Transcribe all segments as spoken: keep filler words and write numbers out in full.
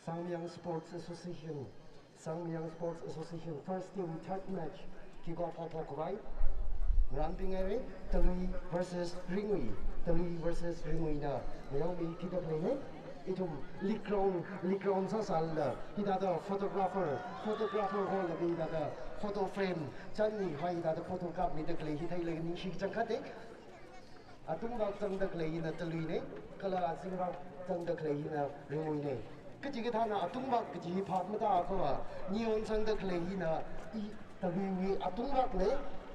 Sangmayang Sports Association, Sangmayang Sports Association first team third match kick off haophok khavai. Ngarānbing haira, Talui versus Ringui, Talui versus Ringui na mayangmi thida khaleina. Ithum league ground, league ground sāsālala, hithāda photographer, photographer hol laga hithāda photo frame chānmi khavai hithāda photograph mida khalei hi theilaga ningshi kachangkhat e. Atungvak zangda khalei hina Taluina, kala azingvak zangda khalei hina Ringuina. Kachikathāna atungvak kaji hi phap matāakha, neon zangda khalei hina i Taluiwui atungvakna,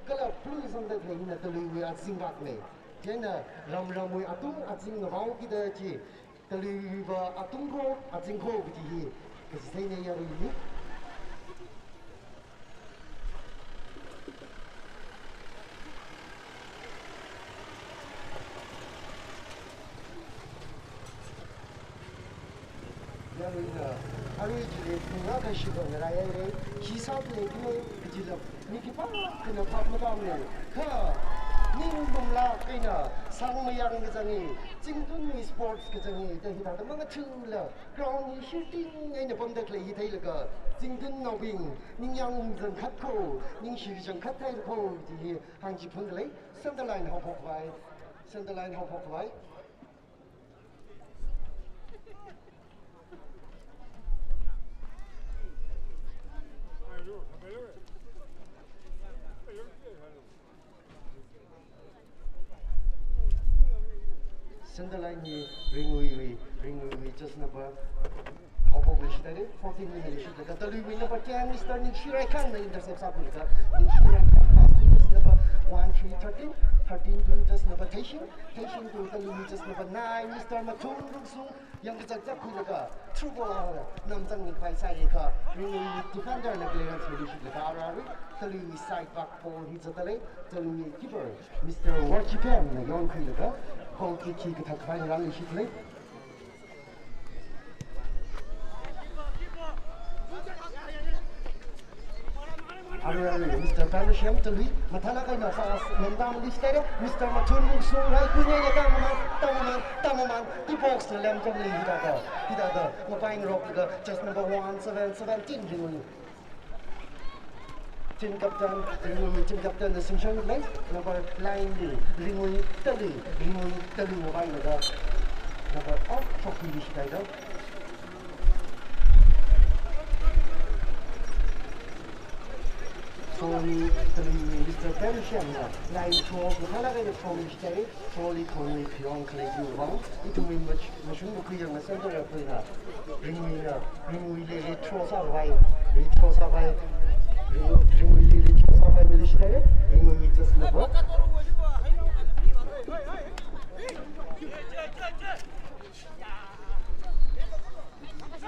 kala blue zangda khalei hina Taluiwui azingvakna. Chieina ram ramwui atung azing ngavaokida chi, Taluiwui va atung kho, azing kho kaji hi, kaji theina yaruili. Yaruina, arui chili pung akha shibang rai haira, hi sāda leikhala kajila, mi khipākhana phap matāmana. Kha, ning lumlāk eina, Sangmayang kazang hi, Chingtun Esports kazang hi, da hithāda mangathula, ground hi shirting eina pamda khalei hi theilaga, Chingtunnaobing, ningyāng zangkhat kho, ningshi zangkhat thei kho, kaji hi hāngchiphun dalei, center line haophok khavai, center line haophok khavai. Center line hi Ringuiwui, Ringuiwui jersey number haophok leishi tare, fourteen wui leishi tare. Taluiwui number ten, Mister Ningshi Raikhang na intercept sākhuilaga, Ningshi Raikhang pass to jersey number one three thirteen, thirteen to jersey number Theishing, Theishing to Taluiwui jersey number nine, Mister Mathun Rungsung, yangkachak chakkhuilaga, through ball namzangmi khavai sāhaira kha, Ringui defender na clearance miluishitlaga, arui, Taluiwui side back ball hi zatdalei, Taluiwui keeper, Mister Warchipem na yonkhuilaga, goal kick hi kathak khavai ngarānluishitdalei. Arui, arui, Mister Palushem Talui, mathālāk eina pass lemda leishi tare, Mister Mathun Rungsung, rai kuinei na tamaman, tamaman, tamaman, di box na lemcham lei hithāda, hithāda, mapai ngarok laga, jersey number one seven seventeen Ringui. Team captain, Ringui team captain na singshang lei, number nine li, Ringui Talui, Ringui Talui mapai laga, number out shokhuiluishitdalei. Throw hi Taluiwui Mister Palushem na, line throw, mathālāk eina throw miluishitdalei, throw li khonwui khayong khalei chiwui vang, ithumwui mach-, mashun makhuiyangna center a khuina, Ringuina, Ringuili re throw sākhavai, re throw sākhavai, Ringu-, Ringuili re throw sākhavai miluishitdalei, Ringuiwui jersey number.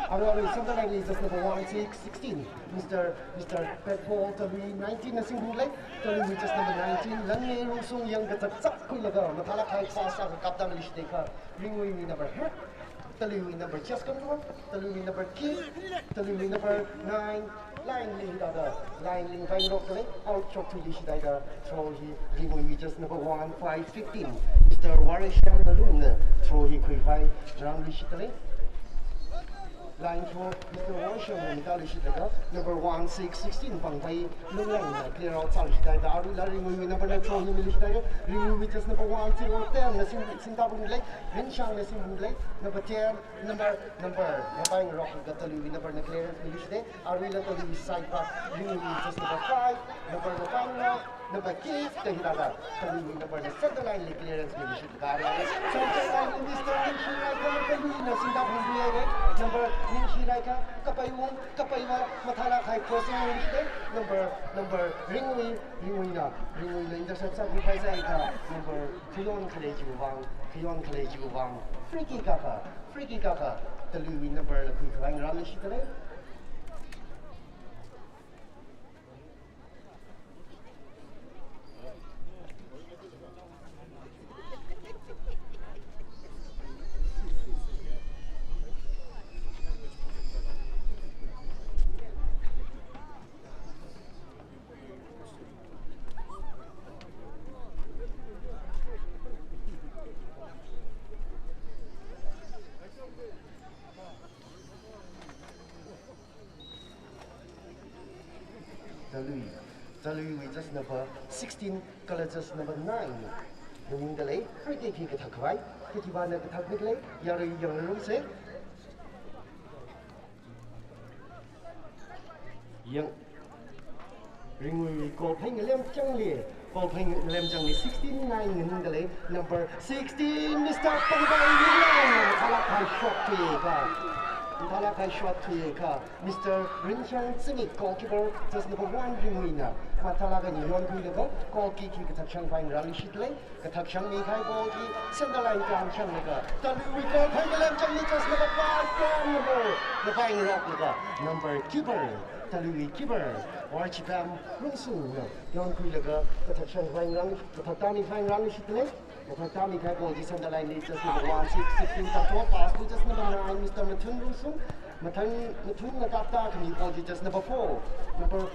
Arui, arui, center line li jersey number one six sixteen, Mister, Mister Petbol Talui nineteen na singphungdalei, Taluiwui jersey number nineteen, Langmei Rungsung yangkachak chakkhuilaga, mathālāk eina pass akha kapda leishi tare kha, Ringuiwui number, Taluiwui number chest control, Taluiwui number kick, Taluiwui number nine, line li hithāda, line li pai ngarokdalei, out shokthuiluishitdalei, throw hi Ringuiwui jersey number one five fifteen, Mister Warisham Ngalungna throw hi khuikhavai ngarānluishitdalei. Line throw, Mister Warisham na mitaluishitlaga, number one six sixteen Pangpai Lunglengna clear out sāluishitdalei, aruila Ringuiwui number na throw hi miluishitdalei, Ringuiwui jersey number one zero ten na sing, singda phungdalei, Rinshang na singphungdalei, number ten, number, number, mapai ngarok laga Taluiwui number na clearance miluishitdalei, aruila Taluiwui side back, Ringuiwui jersey number five, number mapai ngarok, Number eight, Tahira, Taluiwui number na center line li clearance mi leishit kare. Center line li Mister Ningshi Raikha, Taluina singda phungbi haire. Number Ningshi Raikha, kapaiwui, kapaiwui, mathālāk kahai crossing mi leishit. Number, number Ringwui, Ringwuina, Ringwuina intercept sākhui phai sāi kha. Number Khayon Khalei chiwui vang, Khayon Khalei chiwui vang. Free kick akha, free kick akha, Taluiwui number na khuikhavai ngarān leishit lei. Talui. Taluiwui jersey number sixteen, colour jersey number nine. Nganingda lei, free kick hi kathak khavai. Kachiva na kathak nik lei, yarui yangrumse. Yang Ringwui goal phei ngalem changli, goal phei ngalem changli, sixteen nine nganingda lei, number sixteen, Mister Pongbai Yinglang, mathālāk kahai shot thuiya kha, mathālāk kahai shot thuiya kha, Mister Rinchang Zimik, goalkeeper, jersey number one Ringwuina, mathālāk eina yonkhuilaga, goal kick hi kathak shang phai ngarān leishit lei, kathak shangmi kahai ball chi center line kang shanglaga, Taluiwui goal phei ngalem changli jersey number five, Tian number, na phai ngaroklaga, number keeper, Taluiwui keeper, Warchipam Rungsungna yonkhuilaga, kathak shang phai ngarān, kathak tāmi phai ngarān leishit lei, kathak tāmi kahai ball chi center line li jersey number one six, sixteen, control pass to jersey number nine, Mister Mathun Rungsung, Mathun, Mathunna kapta khami ball chi jersey number four, number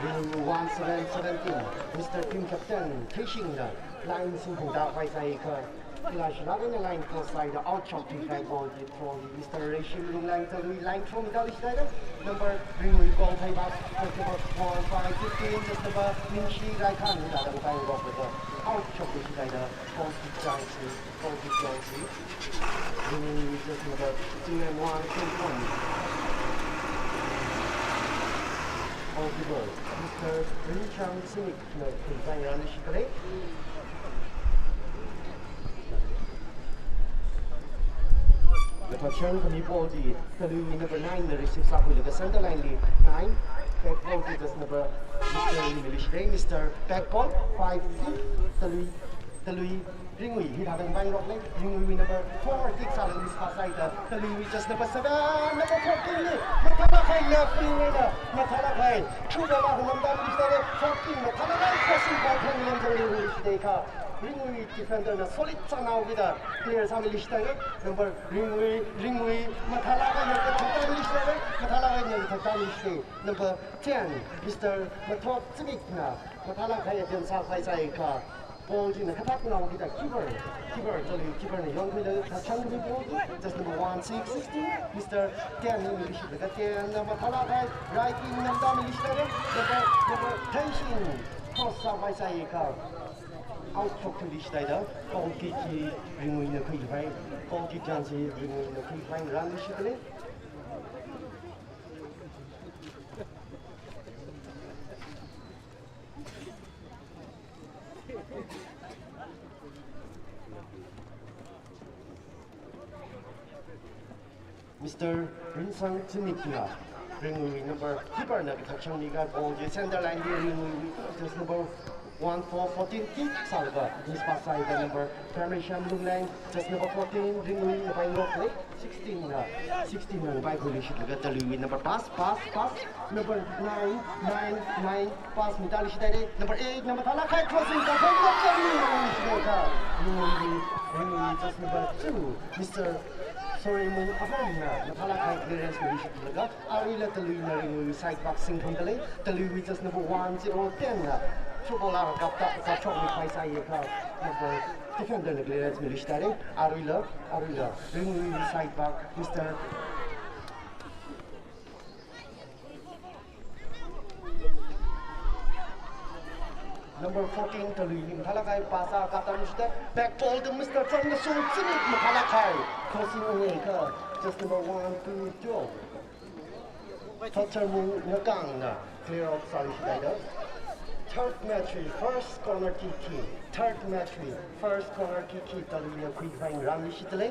Number one seven seventeen, Mister Team Captain, Theishingna line singphungda phai sāi kha, kala shilāk eina line cross sāda out shot thuikahai ball chi throw hi, Mister Reshim Lunglang, Talui line throw mida leishit haire. Number Ringwui goal phei ba, number one five fifteen, jersey number Ningshi Raikhan, mida da phai ngaroklaga, out shot leishit haire. Goal kick chance, goal kick chance. Ringwui jersey number two and one, two point. Goalkeeper, Mister Rinchang Zimikna khuiphai ngarān leishit lei. Kathak shang khami ball chi Taluiwui number nine na receive sākhuilaga center line li, nine, back ball to jersey number, Mister Lee mi leishit lei, Mister Back ball, five, Talui, Talui, Ringwui, hithāda phai ngarok lei, Ringwui number four, kick sālaga miss pass sāi kha, Taluiwui jersey number seven, number fourteen li, mathālāk kahai left wing eina, mathālāk kahai, through ball akha ngamda leishit lei, fourteen, mathālāk kahai crossing ball phei ngalem changli leishit lei kha, Ringwui defender na solid sānao kida clear sāmi leishit lei, number Ringwui, Ringwui, mathālāk eina kathak tāmi leishit lei, mathālāk eina kathak tāmi leishit lei, number ten, Mister Mathot Zimikna, mathālāk kahai attempt sāphai sāi kha, ball china kathaknao kida keeper, keeper, Talui keeper na yonkhuilaga kathak shang khami ball chi, jersey number one six sixteen, Mister Tian na mi leishilaga Tian na mathālāk kahai right wing ngamda mi leishit lei, number, number Theishing, cross sāphai sāi kha, out shot thuiluishit haida, goal kick hi Ringwuina khuiphai, goal kick chance hi Ringwuina khuiphai ngarān leishit lei. Mister Rinchang Zimikna, Ringwui number, keeper na kathak shangmi kahai ball chi center line li Ringwui, jersey number one four fourteen kick sālaga miss pass sāi kha number Pamrisham Lungleng, jersey number fourteen, Ringwuina phai ngarok lei, sixteen na, sixteen na phai khuiluishitlaga Taluiwui number pass, pass, pass, number nine, nine, nine, pass mida leishit haire, number eight na mathālāk kahai crossing kaphok lok changmi leishit kha, Ringwui, Ringwui, jersey number two, Mister Sorry, Mun Apamna mathālāk kahai clearance mi leishitlaga, aruila Taluina Ringwui side back singphungda lei, Taluiwui jersey number one zero ten na football akha kapta, kapshokmi phai sāi kha, number defender na clearance mi leishit haire, aruila, aruila Ringwui side back, Mister Number fourteen, Taluiwui mathālāk kahai pass sākaptāmi shida. Back ball to Mister Channasung Zimik mathālāk kahai. Crossing away kha, just number one, two, twelve. Thotcharmung Ngakangna clear out sāli shida. Third match wui first corner kick hi. Third match wui first corner kick hi Taluina khuikhavai ngarānli shida lei.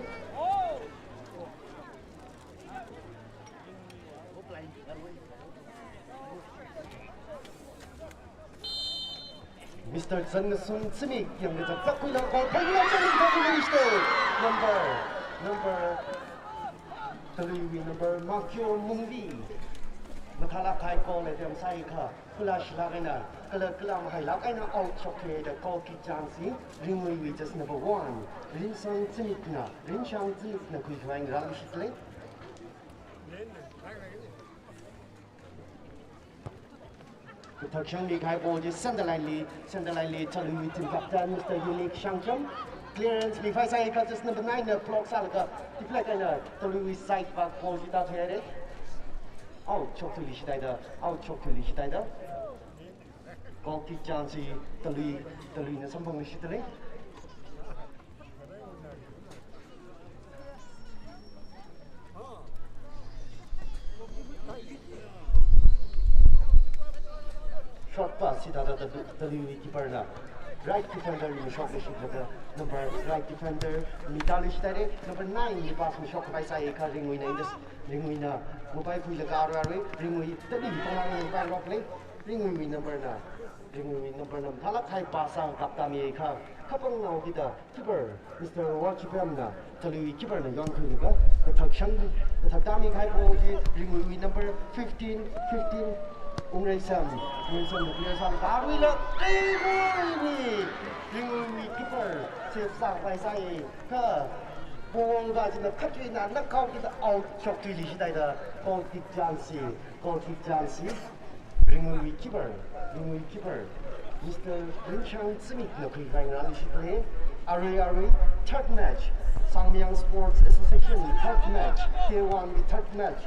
Mister Channasung Zimik yangkachak khuila goal phāngla Taluina khuikhavai ngarānli shida. Number, number, Taluiwui number Makyo Mungli mathālāk kahai goal attempt sāi kha, kula shilāk eina, kala kala mahailāk eina out shokthuida goal kick chance hi Ringuiwui just number one, Rinshang Zimikna, Rinshang Zimikna khuikhavai ngarānli shida lei. Kathak shangmi kahai ball chi center line li, center line li Taluiwui team captain Mister Unique Shangcham. Clearance mikhavai sāi kha just number nine na block sālaga deflect eina Taluiwui side back ball chi tāthuihaira. Out shokthuili shida, out shokthuili shida. Goal kick chance hi Talui, Taluina samphangli shida lei. Short pass hithāda Taluiwui keeper na right defender li mashokla shida, number right defender li tāli shida lei, number nine li pass mashok khavai sāi kha Ringuina in this, Ringuina ngapaikhuilaga arui arui, Ringui Talui pangla ngapairok lei, Ringuiwui number na, Ringuiwui number na mathālāk kahai pass sākaptāmi kha, kapang nao kida keeper Mister Wachipemna, Taluiwui keeper na yonkhuilaga, kathak shang, kathak tāmi kahai ball chi Ringuiwui number fifteen, fifteen, Ungreisam, Ungreisamna clear sālaga aruila, Ringuiwui, Ringuiwui keeper save sākhavai sāi kha, ball va china khatwui eina nakao kida out shokthuili shida, goal kick chance hi, goal kick chance hi. Ringuiwui keeper, Ringuiwui keeper, Mister Rinshang Zimikna khuikhavai ngarānli shida lei. Arui arui, third match, Sangmayang Sports Association third match, Tier one wui third match,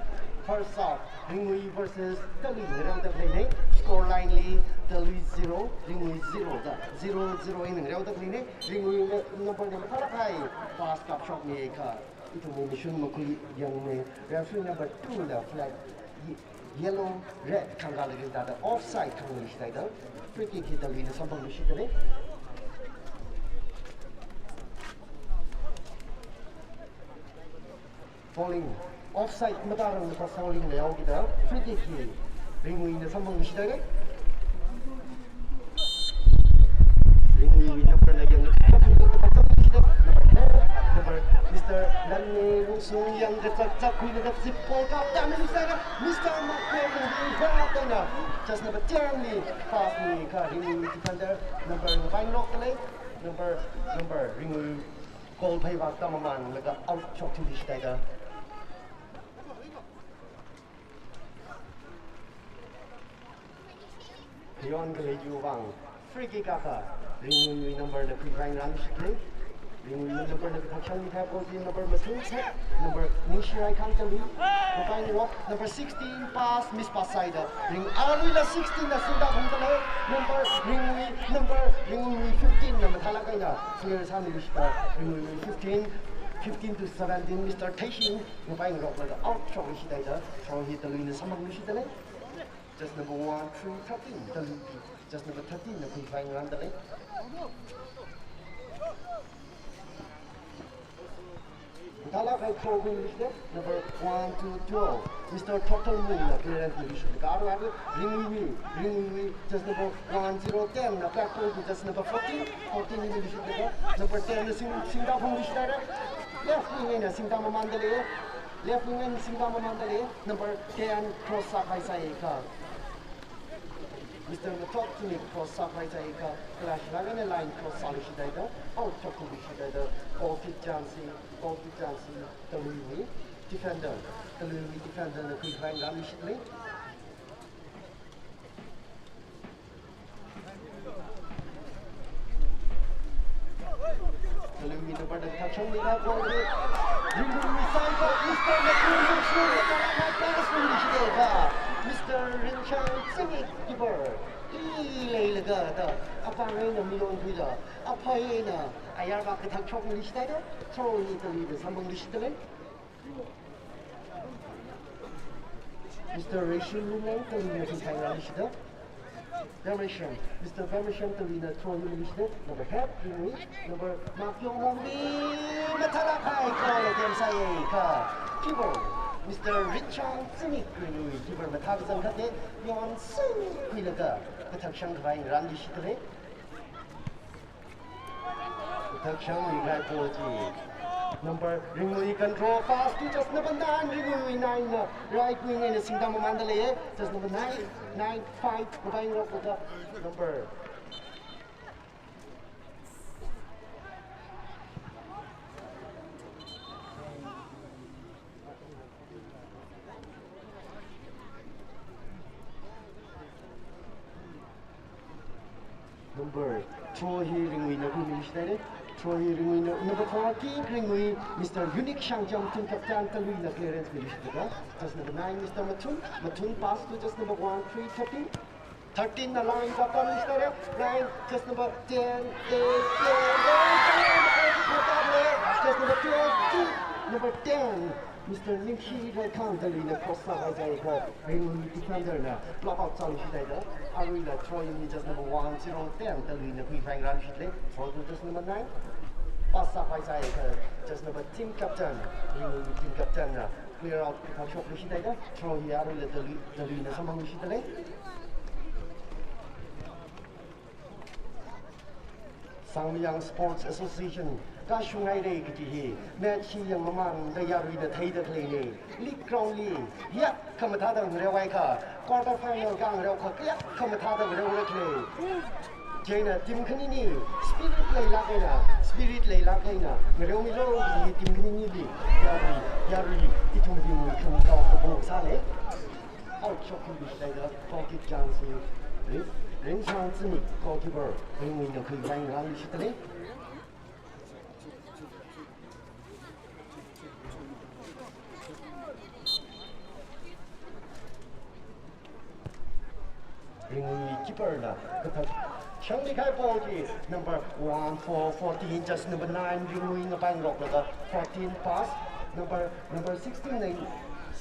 first half, Ringui versus Talui ngareoda khaleina. Score line li Talui zero, Ringui zero da, zero zero eina ngareoda khaleina. Ringui number na mathālāk kahai pass kapshokmi kha, ithumwui mashun makhui yangna, referee number two na flag ye-, yellow, red khangkālaga thāda offside khangli shida, free kick hi Taluina samphangli shida lei. Falling, offside matarang pa falling leihaokida free kick hi Ringuina samphangli shida lei. Ringui number na yangkachak, number, Mister Lanne Rungsung yangkachak khuilaga zip ball kaptāmi shida, Mister Makwe Rungbi hātana just number ten li pass mi kha Ringui defender number ngapairok lei, number, number Ringui goal phei vak tamamanlaga out shokthuili shida. Beyond khalei chiwui vang free kick akha Ringui number na khuikhavai ngarānli shida lei. Ringui number na kathak shangmi kahai ball chi number mathing set, number Ningshirai Khangtalui, ngapairok, number sixteen pass miss pass sāhaida, Ring aruila sixteen na singda hongda lei, number Ringui, number Ringui fifteen na mathālāk eina clear sāmili shida, Ringui fifteen, fifteen to seventeen, Mister Theishing, ngapairok laga out shokli shida, throw hi Taluina samphangli shida lei. Just number one, three, thirteen, Talui, just number thirteen na khuikhavai ngarānda lei. Mathālāk kahai throw khuili shida, number one, two, twelve, Mister Thokthangmungna clearance mili shida, kha aruirui, Ringui, Ringui, just number one, zero, ten na back ball to just number fourteen, fourteen mili shida, number ten na sing, singda phungli shida, left wing eina singda mamanda lei, left wing eina singda mamanda lei, number ten cross sākhavai sāi kha, Mister Mathok Zimik cross sākhavai sāi kha, kala shilāk eina line cross sāli shida, out shokthuili shida, goal kick chance, goal kick chance, Taluiwui defender, Taluiwui defender na khuikhavai ngarānli shida lei. Taluiwui number na kathak shangmi kahai ball hi Ringui side, Mister Ringui side, Mister Ringui side, Mister Ringui side, Keeper, i leilaga da, apāng eina mayonkhuida, aphei eina ayarva kathak shokluishithaida, throw hi Taluina samphangluishitdalei. Mister Rachel Lumleng, Taluina khuivai ngarānluishitda. Bemracham, Mister Bemracham, Taluina throw hi miluishitda, number head, Ringui, number Makyong Mongbi, mathālāk kahai kala themsai kha. Keeper, Mister Rinchang Zimik, Ringui, keeper mathā kazang khate, yonsui khuilaga, kathak shangkhavai ngarānluishitdalei. Kathak shangkhavai po chi. Number, Ringui control, pass to just number nine, Ringui nine na, right wing eina singda mamāndalei, just number nine, nine, five, khavai ngarokda, number. Number, throw hi Ringuina khuimiluishithaida. Throw hi Ringuina, number four, kick Ringui, Mister Unique Shangcham, team captain, Taluina clearance miluishitda. Just number nine, Mister Mathun, Mathun pass to just number one, three, thirteen. Thirteen na line kapamluishithaida, line, just number ten, eight, ten, just number twelve, number ten. Mister Ningshi Raikhang, Taluina cross sākahai kha, Ringui defender na block out sāluishithaida, aruila throw hi just number one zero ten, Taluina khuivai ngarānluishitdalei, throw to just number nine. Pass sākahai kha, just number team captain, Ringui team captain na clear out kathak shokluishithaida, throw hi aruila Talu, Taluina samphangluishitdalei. Sangmayang Sports Association kashunghaira kaji hi, match hi yangmamānda yaruina theida khaleina. League ground li, yak khamathāda ngareohai kha, quarter final khangareo kha, yak khamathāda ngareora khalei. Chieina team khanini, spirit leilāk eina, spirit leilāk eina ngareomilu, team khaninili, yarui, yarui, ithum team khanini kapo sālei. Out shokluishithaida, goal kick chance hi, Rin, Rinchang Zimik, goalkeeper, Ringuina khuivai ngarānluishitdalei. Ringui keeper na kathak shangkahai po chi, number one four fourteen, just number nine, Ringui ngapāngaroklaga, fourteen pass, number, number sixteen na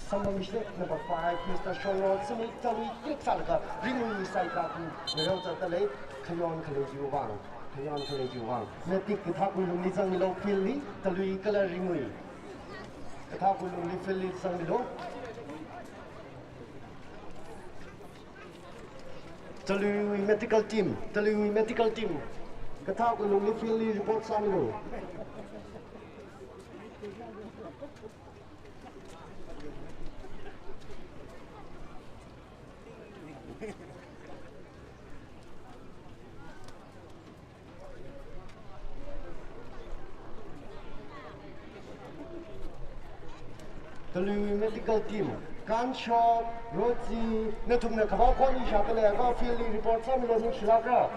samphangluishitdalei, number five, Mister Shongro Zimik, Talui click sālaga, Ringui side lāk ngareozatdalei, khayon khalei chiwui vang, khayon khalei chiwui vang. Matic kathākwui lungli zangmilu field li, Talui kala Ringui. Kathākwui lungli field li zangmilu. Taluiwui medical team, Taluiwui medical team. Kathākwui lungli field li report sāmilu. Taluiwui medical team, Kanshok, Rozi, nathumna khavā khon ishāda leiakha field li report sāmilu, ningshilākra.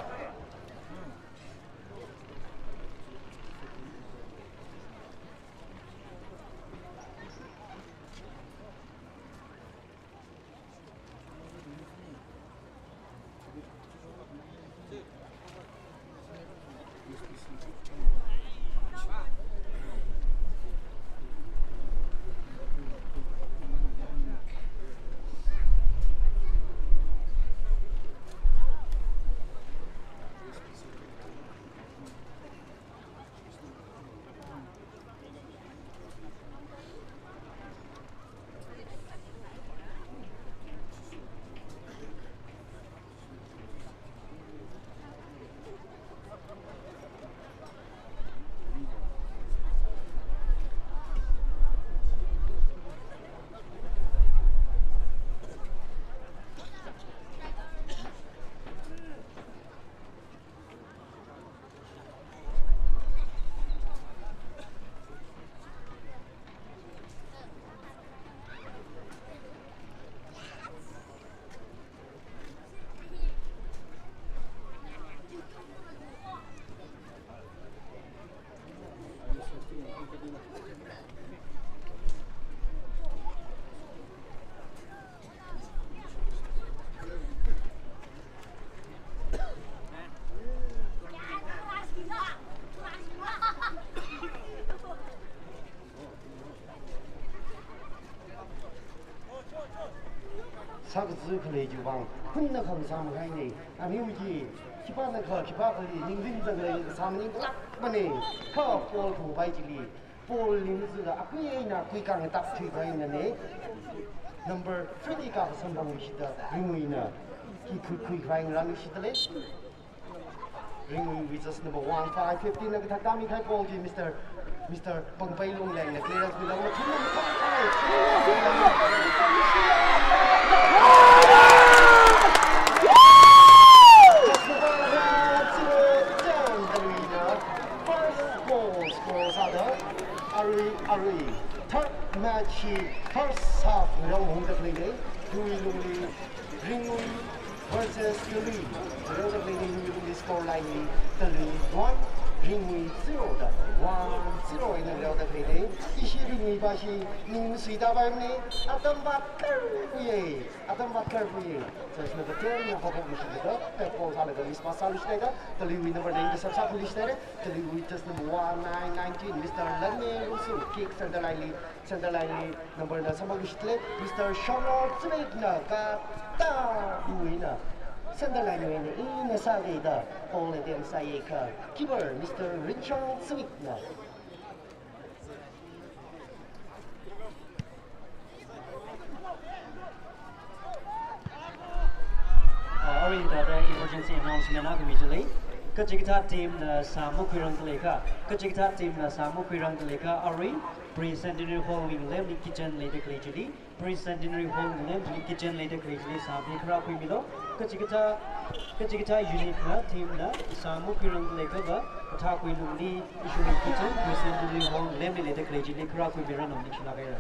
khalei chiwui vang, hunna khang sāmhaine. Aniwui chi, khipānakha, khipākhali, ningrin zanglei sāmaninglākmane. Kha ball phungpai chili, ball limzula, akui eina, akui kang tap thuipainane. Number three li kapā samphangluishitda, Ringwuina, khi khui, khuipai ngarānluishitdalei. Ringwui, which is number one five fifteen, na kathak tami khai ball chi Mister, Mister Pangpai Lunglengna clearance mi longna thumna mathak khai. Just number one zero ten, Taluina first goal score sāda. Arui, arui third match hi first half ngarong hungda khaleine. Tui lungli Ringwui versus Talui. Ngarongda khaleine, Ringwui lungli score line hi Talui one, Ringwui zero da, one zero eina ngarongda khaleine. Ishi Ringwui pa shi ning suita paimane, atam vātkarpuiye, atam vātkarpuiye. Just number ten na hop up luishitda, back ball sālaga miss pass sāluishitda, Taluiwui number nine da sāp sākhuiluishitda, Taluiwui just number one nine nineteen, Mister Lanme Rungsung, kick center line li, center line li number na samphangluishitdalei, Mister Shonor Tsuikna katāwuina center line wuina ina sākida goal attempt sāyakha, keeper Mister Rinchang Tsuikna. Ah, arui hithāda emergency announcement akha midalei. Kachikathā team na sā makhuirangda leiakha, kachikathā team na sā makhuirangda leiakha, arui Pre-Centenary Hall wui ngalemli kitchen leida khalei chili, Pre-Centenary Hall ngalemli kitchen leida khalei chili sāmi kharā khuimilu. Kachikathā, kachikathā unit na, team na sā makhuirangda leiakhava, Pathakwui lungli ishiwui kitchen, Pre-Centenary Hall ngalemli leida khalei chili kharā khuimiranu, ningshilāk haira.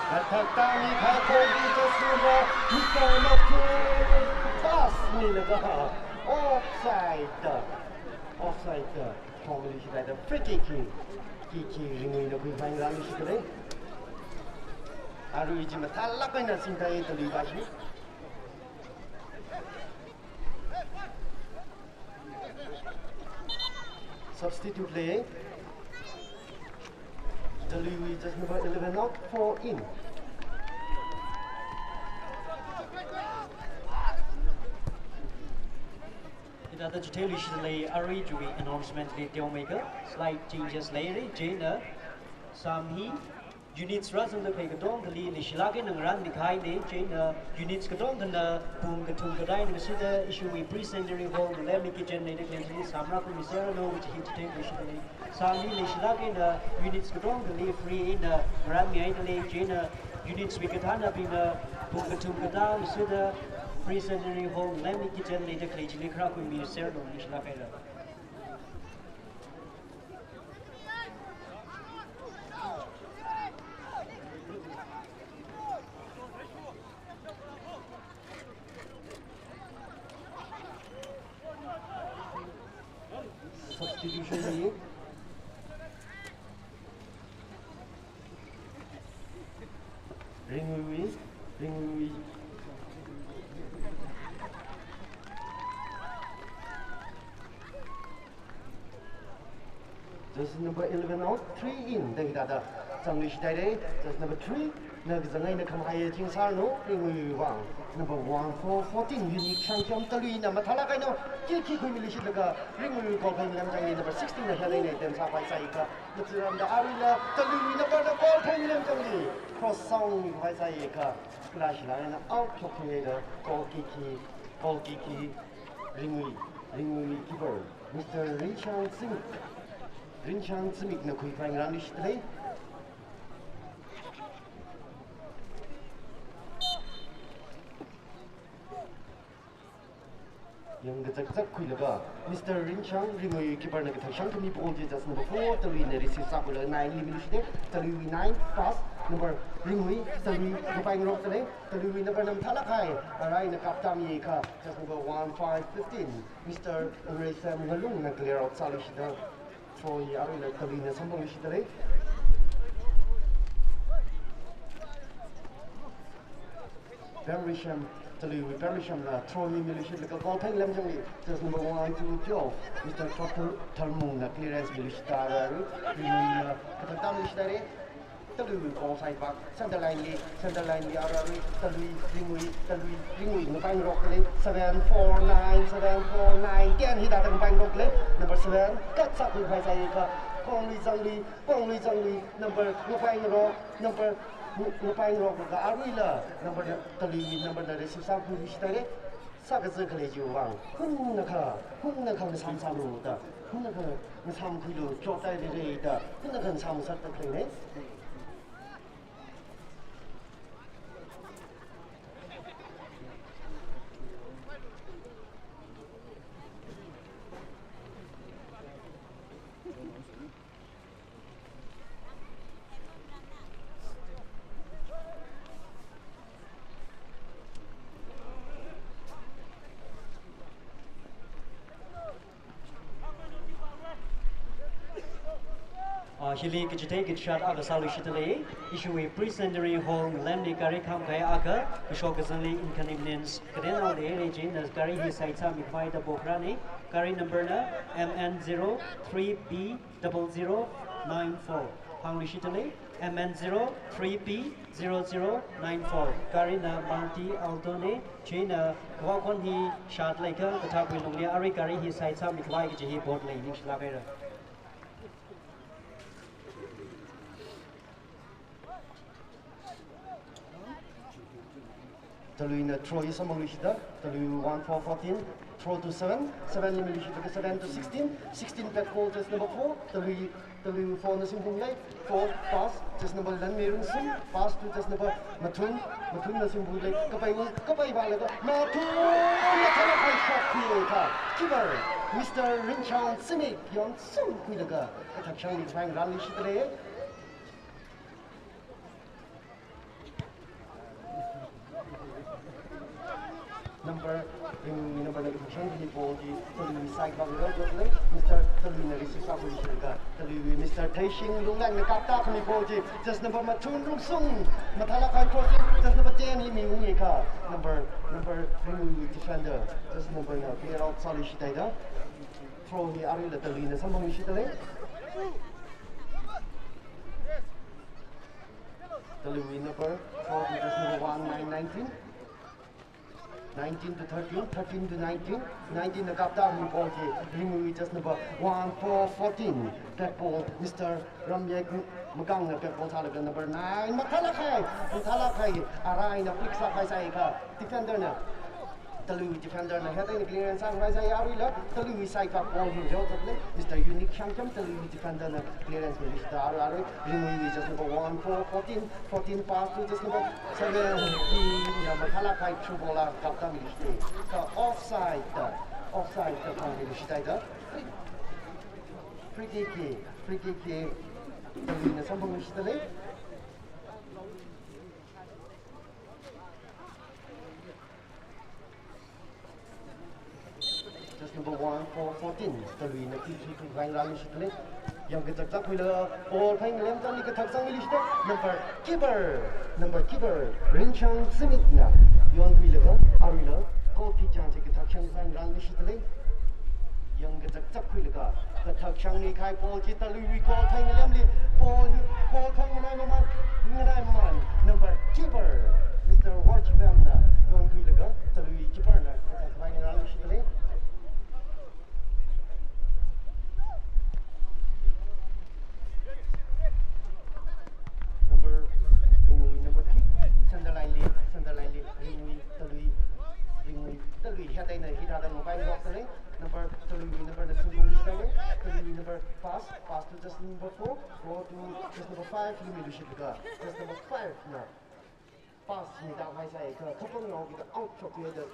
Kathak tami khai ball hi just number, Mister Matthew pass milaga offside. Offside. Thongli shidai da free kick hi, kick hi Ringwuina khuipai ngarānluishitdalei. Arui chi mathālāk eina singtaiye Talui pa shi. Substitute lei. Taluiwui just number eleven out, four in. Hithāda chitheiluishitdalei, arui chiwui announcement li teomeikha slight changes leira, chieina sāmi hi units rāzangda khalei katongali leishilāk eina ngarānmikahaine, chieina units katongana pung kathum kathāna ngasida ishiwui Pre-Centenary Hall ngalemli kitchen leida khalei chili sāmarā khuimiseranu kaji hi chitheiluishitdalei. Sāmi leishilāk eina units katongali free eina ngarānmihaidalei, chieina units wui kathānabingna pung kathum kathā ngasida Pre-Centenary Hall ngalemli kitchen leida khalei chili kharā khuimiseranu, ningshilāk haira. Substitution hi Ringwui, Ringwui. Jersey number eleven out, three in, da hithāda zangluishithaire. Jersey number three na kazang eina khamahaiya chingsāranu, Ringwui vang. Number one four fourteen, Unique Shangkhiam Taluina mathālāk eina kick hi khuimiluishitlaga, Ringwui goal phei ngalemchangli number sixteen na hel eina attempt sāpaisāakha, machiramda aruila Taluiwui number na goal phei ngalemchangli cross sāngmipaisāakha, kala shilāk eina out shoktheihaida goal kick hi, goal kick hi Ringwui, Ringwui keeper Mister Rinchang Zimik, Rinchang Zimikna khuipai ngarānluishitdalei. Yangkazakzak khuilaga, Mister Rinchang, Ringwui keeper na kathak shangkhami ball chi jersey number four Taluina receive sākhuilaga nine li miluishitdalei, Taluiwui nine pass number Ringwui, Talui khuipai ngarokdalei. Taluiwui number na mathālāk kahai, aruina kaptamiakha, jersey number one five fifteen, Mister Reisam Ngalungna clear out sāluishitda, throw hi aruila Taluina samphangluishitdalei. Pemrisham, Taluiwui Pemrishamna throw hi miluishitlaga goal pheng lamjangli, just number one to twelve, Mister Thothu Tharmungna clearance miluishita arui, Ringwuina kathak tam miluishita re, Taluiwui goal side back, center line li, center line li arui, Talui, Ringwui, Talui, Ringwui ngapaingarokli, seven four nine, seven four nine, ten hithāda ngapaingarokli, number seven, katsakhui khavai sāi kha, Kongluizanglui, Kongluizanglui, number ngapaingarok, number ngapaingarok kha aruila, number Taluiwui number na receive sākhuishita re, sākazā khalei chiwui vang, hunakha, hunakha ngasam sālu da, hunakha ngasam khuilu, chot tai re re da, hunakha ngasam sāda khalei ne. Ah, hili kachithei kachishāt akha sāluishita lei, ishiwui Pre-Centenary Hall ngalemli gari khamkahai akha, kashok kazangli inconvenience kateonao leira chieina gari hi side sāmikhavai da pokra ne, gari number na M N zero three B double zero nine four. Hāngluishita lei, M N zero three B zero zero nine four. Gari na Maruti Alto ne, chieina kavā khon hi shāt leikha, kathāwui lungli arui gari hi side sāmikhavai kaji hi board lei, ningshilāk haira. Taluina throw hi samphangluishita, Talui one four fourteen, throw to seven, seven li miluishita, seven to sixteen, sixteen back ball, just number four, Talui, Talui four na simphunglei, four pass, just number Lanmei Rungsum, pass to just number Mathun, Mathun na simphunglei, kapai, kapai vālaga, Mathun, mathālāk kahai shot khuilaga, keeper, Mister Rinchang Zimik, yonsum khuilaga, kathak shangli vang rāluishita lei. Number, Ringwui number na kathak shang hi ball hi Taluiwui side vang rāda lei, Mister Taluina receive sākhuishitlaga, Taluiwui Mister Theishing Lunglengna kapta khami ball hi, just number Mathun Rungsum, mathālāk kahai cross hi, just number ten li miungi kha, number, number Ringwui defender, just number na clear out sāluishita da, throw hi aruila Taluina samphangluishita lei. Taluiwui number, throw to just number one nine nineteen. Nineteen to thirteen, thirteen to nineteen, nineteen na kapta mi ball hi, Ringwui just number one four fourteen. Back ball, Mister Ramyek Makangna back ball sālaga number nine, mathālāk kahai, mathālāk kahai, araina flick sākhavai sāi kha, defender na. Talui defender na head and clearance sākhavai sāi aruila, Talui side ka ball hi rāzat lei, Mister Unique Shangkam, Talui defender na clearance miluishita arui, arui, Ringwui just number one four fourteen, fourteen pass to just number seventeen, ya, mathālāk kahai through ball la kapta miluishita. Kha offside da, offside da phang miluishita da. Free kick, free kick, Taluina samphangluishita lei. Just number one four fourteen, Taluina khuikhui khuikhavai rāluishita lei. Yangkachak chakkhuilaga, ball pheng lem tangli kathak shang miluishita. Number keeper, number keeper, Rinchang Zimikna yonkhuilaga, aruila, goal kick chance kathak shang khavai rāluishita lei. Yangkachak chakkhuilaga, kathak shang mikahai ball hi Taluiwui goal pheng lemli, ball hi, ball pheng nganai maman, nganai maman, number keeper, Mister Warchibamna yonkhuilaga, Talui keeper na kathak khavai rāluishita lei. Number, Ringwui number three, center line li, center line li, Ringwui, Talui, Ringwui, Talui, hithāda na, hithāda ngapaingarokta lei. Number, Taluiwui number na simphungluishita lei, Taluiwui number pass, pass to just number four, four to just number five, li miluishitlaga, just number five na. Pass mida khavai sāi kha, khapang rao kida out shokhaida,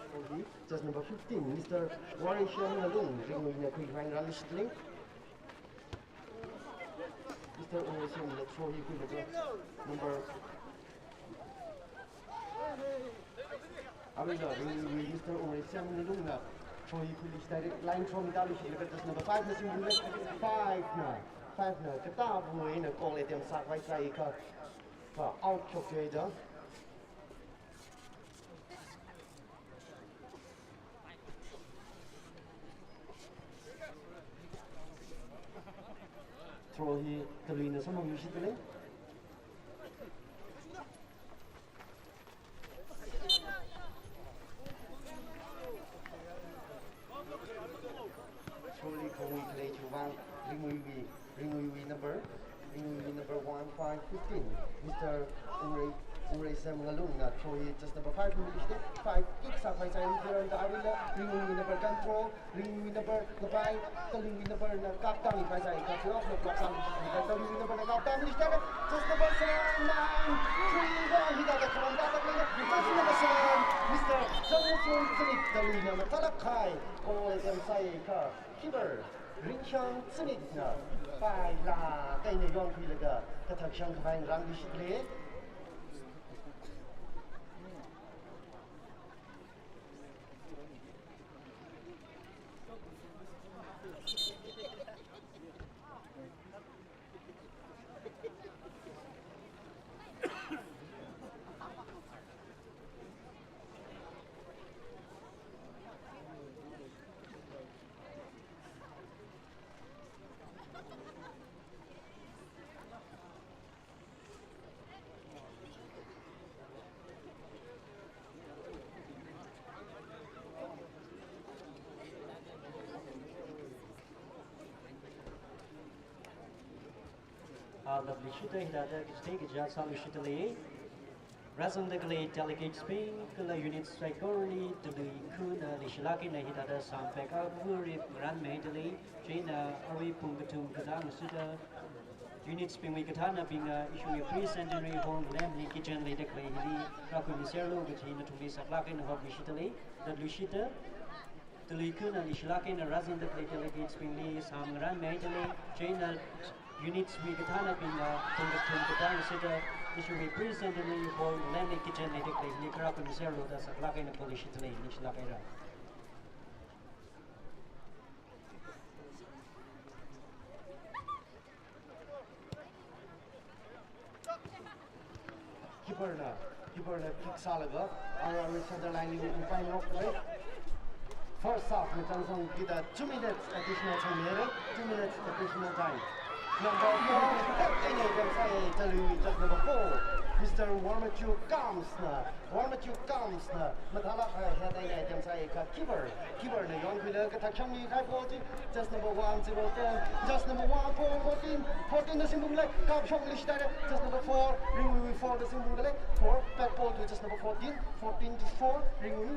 just number fifteen, Mister Warishan Ngalung, Ringwuina khuikhavai rāluishita lei. Mister Warishan na throw hi khuilaga, number, aruila Ringwui Mister Warishan Ngalungna throw hi khuiluishita lei, line throw mida luishitlaga, just number five na simphunglei, five na, five na, katāpuina goal attempt sākhavai sāi kha, kha out shokhaida. Throw hi Taluina samphangluishitdalei. Throwli khangui khalei chiwui vang Ringuiwui, Ringuiwui number, Ringuiwui number one five fifteen, Mister Ungre, Ungreisem Ngalungna throw hi just number five minute, five kick sākhavai sāi, Ringuiwui number control, Ringuiwui number ngapai, Taluiwui number na kaptang khavai sāi, kha playoff-na kaptang, Taluiwui number na kaptang, Mister just number seven, nine, three, one, hithāda kharam tāda leina, just number seven, Mister Jangmutsun Zimik, Taluina mathālāk kahai goal attempt sāi kha, keeper Ringshang Zimikna pailāk eina yonkhuilaga kathak shang khavai ngarānluishitlei. Ah, lovely shooter, hithāda kachithei kachā sāluishitdalei. Rāzangda khalei delegatesbing kala unit strikerli Talui khana leishilāk eina hithāda sāmpek akha rip ngarānmeidalei. Chieina arui pung kathum kathāng sāda unitsbingwui kathānabingna ishiwui Pre-Centenary Hall malemli kitchen leida khalei hili rākhuimiserlu kaji nathumli saklāk eina hopluishitdalei. Tatluishitda Talui khana leishilāk eina rāzangda khalei delegatesbingli sām ngarānmeidalei. Chieina unitswui kathānabingna pung kathum kathāng sāda ishiwui Pre-Centenary Hall malemli kitchen leida khalei hili kharā khuimiserlu da saklāk eina hopluishitdalei, leishilāk haira. Keeperna, keeperna kick sālaga, arui, arui center lineli ungpaingarokdalei. First half machānsangkida two minutes additional time leira, two minutes additional time. Number four, head eina attempt sāi, Talui, just number four, Mister Warmachu Kamsna, Warmachu Kamsna mathālāk kahai head eina attempt sāi kha keeper, keeperna yonkhuilaga kathak shangli khai ball chi, just number one zero ten, just number one four fourteen, fourteenna samphangdalei, kapshokluishitdalei, just number four, Ringuiwui fourna samphangdalei, four, back ball to just number fourteen, fourteen to four, Ringui,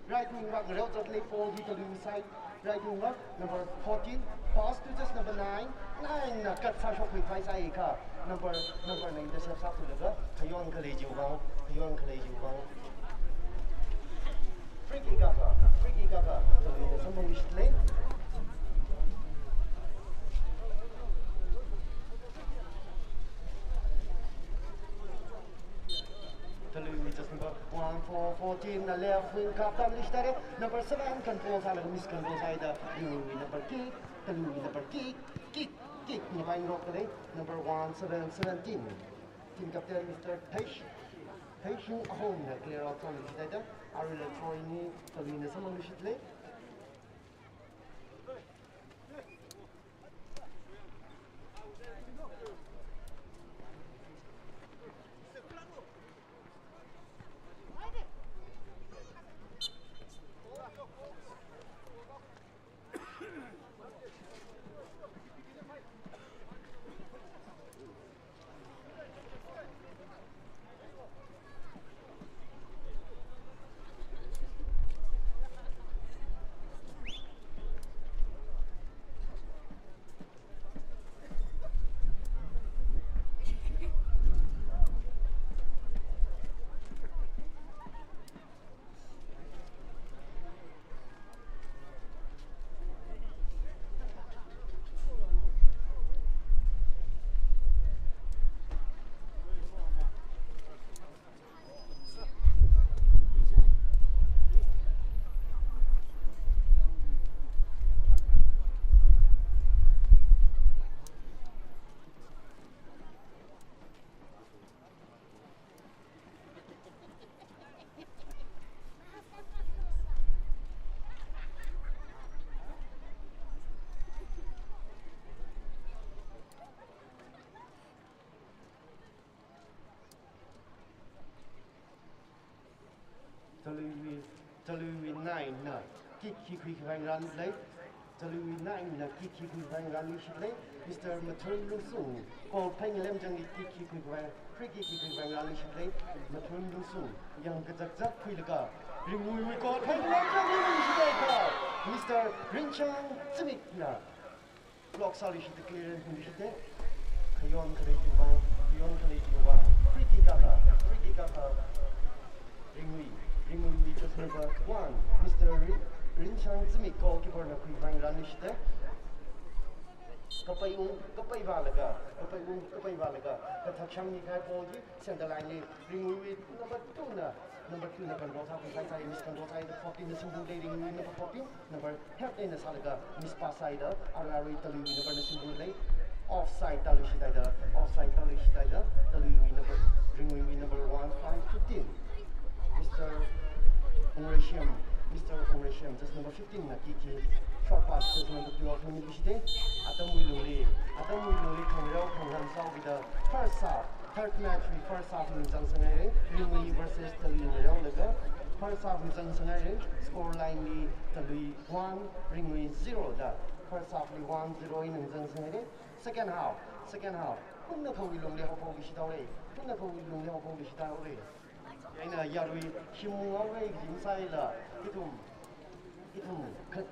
right wing vak ngareozatlei, ball hi Taluiwui side, right wing vak, number fourteen, pass to just number nine, nine-na cut sāshokhui khavai sāi kha, number, number-na intercept sākhuilaga, khayon khalei chiwui vang, khayon khalei chiwui vang. Free kick akha, free kick akha, Taluina samphangluishitlei. Talui just number one four fourteen-na left wing kaptangluishitdalei, number seven control sālaga miscontrol sāhaida, Taluiwui number kick, Taluiwui number kick, kick, kick, ngapaingarokdalei, number one seven seventeen. Team captain Mister Theish, Theishing Ahomna clear out sāluishitdalei, aruila throw hi Taluina samphangluishitlei. na kick hi khuikhavai ngarānlei. Taluiwui nine na kick hi khuikhavai ngarānluishitlei. Mister Mathun Lungsung, goal phei ngalemchangli kick hi khuikhavai, free kick hi khuikhavai ngarānluishitlei. Mathun Lungsung, yangkazakzak khuilaga, Ringuiwui goal phei ngalemchangli luishitlei kha, Mister Rinchang Zimikna block sāluishit, clearance luishitlei. Khayon khalei chiwui vang, khayon khalei chiwui vang, free kick akha, free kick akha. Ringui, Ringui, Ringui, just number one, Mister Ri-, Rinchang Zimik, goalkeeper na khuikhavai ngarānluishitlei. Kapai ung, kapai vālaga, kapai ung, kapai vālaga, kathak shangmi kahai ball chi center line li, Ringuiwui number two na, number two na control sā, khuisai sai, miscontrol sāhaida, fourteen na simbulei, Ringuiwui number fourteen, number Help eina sālaga miss pass sāhaida, arui arui Taluiwui number na simbulei. Offside tāluishit haida, offside tāluishit haida, Taluiwui number, Ringuiwui number one five fifteen. Mister Ungreishiam, Mister Ungreishiam, just number fifteen na kick hi short pass, just number twelve na miluishitlei. Atamwui lungli, atamwui lungli khangareo khangarān sāhaokida first half, third match wui first half hi zangsanghai, Ringui versus Talui ngareolaga first half hi zangsanghai, score line li Talui one, Ringui zero da first half li one zero eina zangsanghai. Second half, second half, pumna khawui lungli haophokluishit haore, pumna khawui lungli haophokluishit haore. Eina yarui shimung haore, jim sāhaila, ithum, ithum kha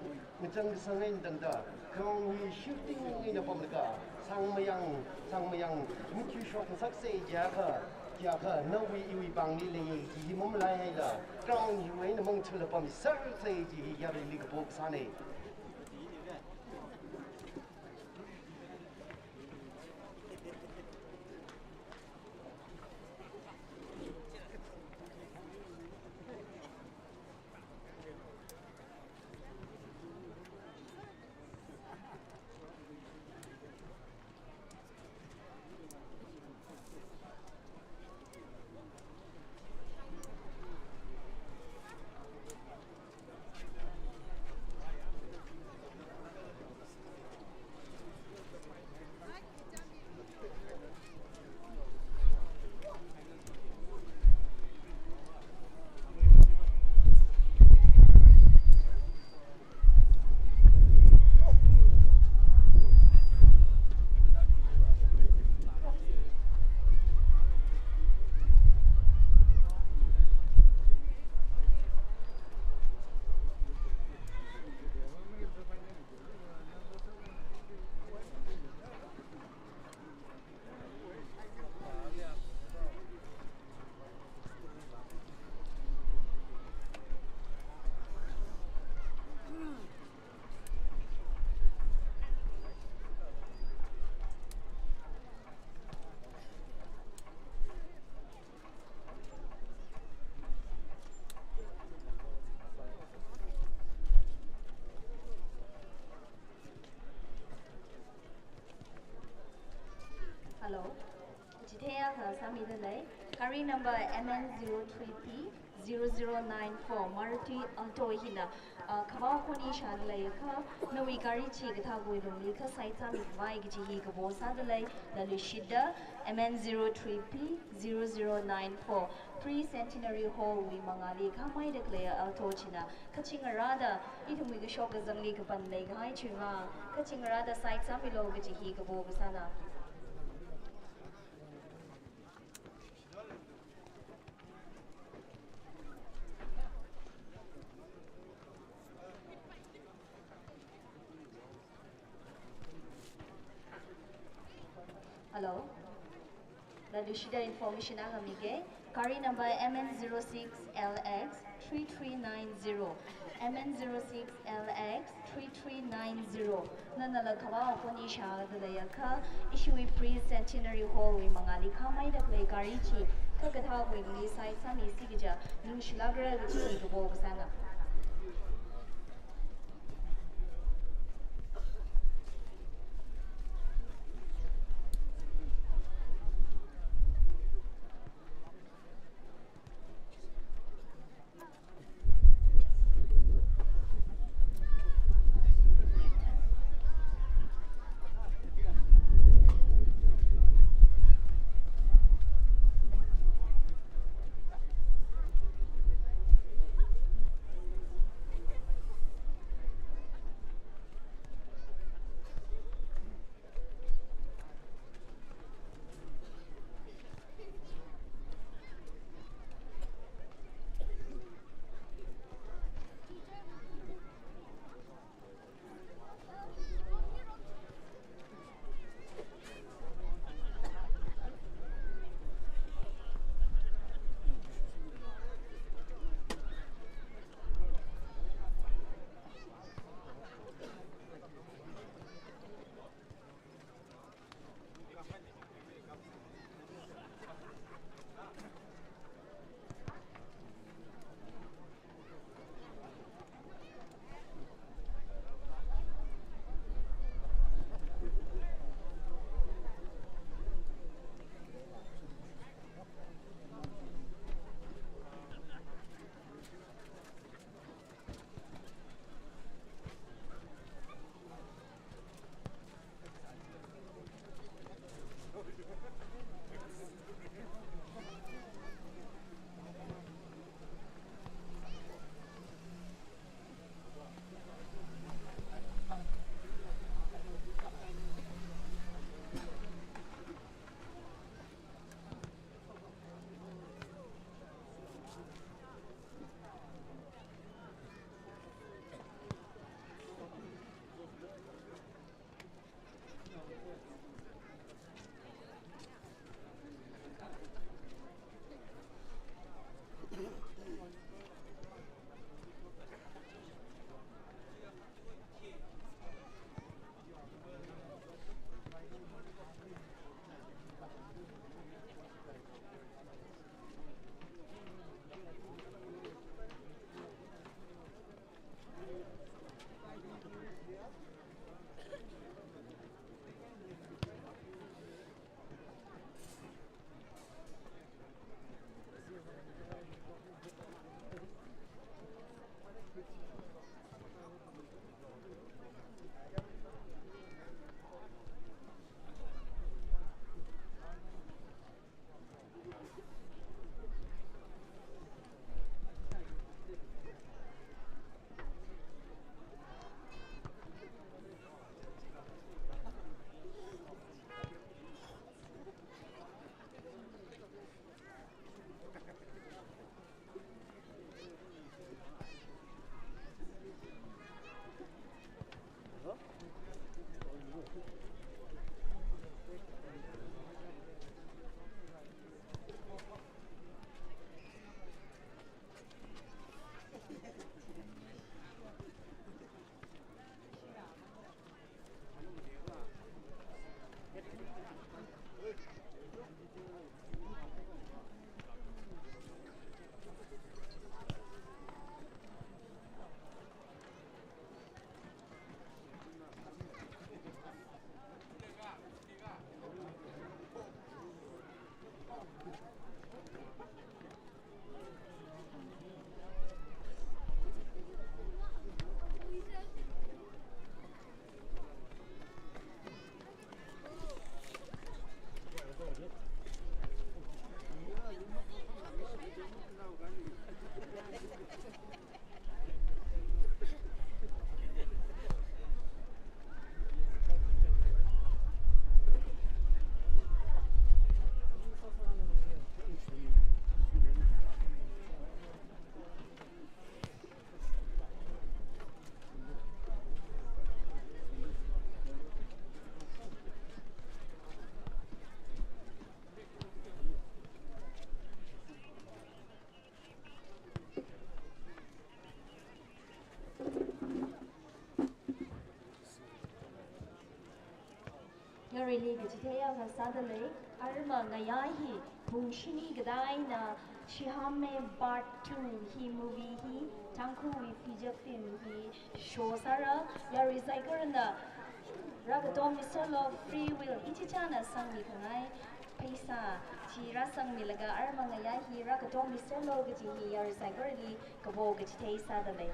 ngachang kasang eina tangda, ground hi shifting eina pamlaga, sangmayang, sangmayang, mikyu shokngasaksa jiakha, jiakha nawui iwui pāngli leiya kaji hi mamalaihaila, ground hi eina mangachula pamsersa kaji hi yaruili kapo kasāna. Hello. Chitheiya akha sāmidalei. Gari number M N zero three P zero zero nine four, Maruti Alto hina, ah, khavao khoni shādaleiakha, nawui gari chi kathākwui lungli kha side sāmikhavai kaji hi kapo sādalei, da luishitda, M N zero three P zero zero nine four, Pre-Centenary Hall wui mangāli khamei da khalei Alto china, kachingarāda, ithumwui kashok kazangli kapan leikahai chiwui vang, kachingarāda side sāmilu kaji hi kapo kasāna. Hello. Da luishida information akha mige. Gari number M N zero six L X three three nine zero. M N zero six L X three three nine zero. Nanala khavao khoni shādaleiakha, ishiwui Pre-Centenary Hall wui mangāli khamei da khalei gari chi, kha kathākwui lungli side sāmisi kaja, luishilākra kaji hi kapo kasāna. Sādalei, arma ngayā hi, pung shini kadaina, Shihame Part two hi movie hi, Tangkhulwui feature film hi, show sāra, yarui saikorana, rākatom miselo, free will, ichichāna sangmi khangai, pheisā, chi rāsangmilaga, arma ngayā hi, rākatom miselo kaji hi, yarui saikorali, kapo kachithei sādalei.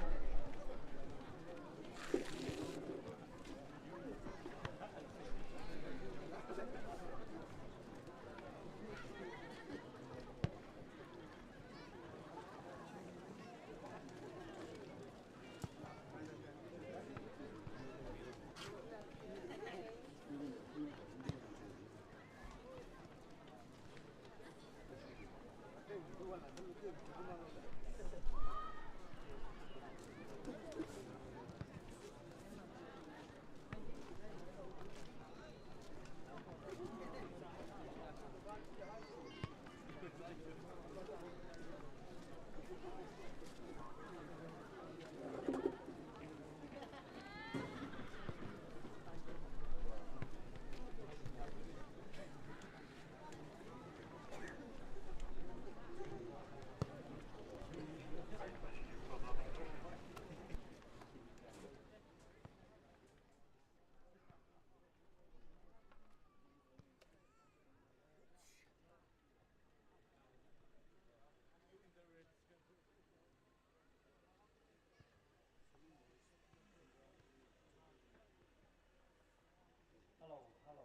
Hello, hello.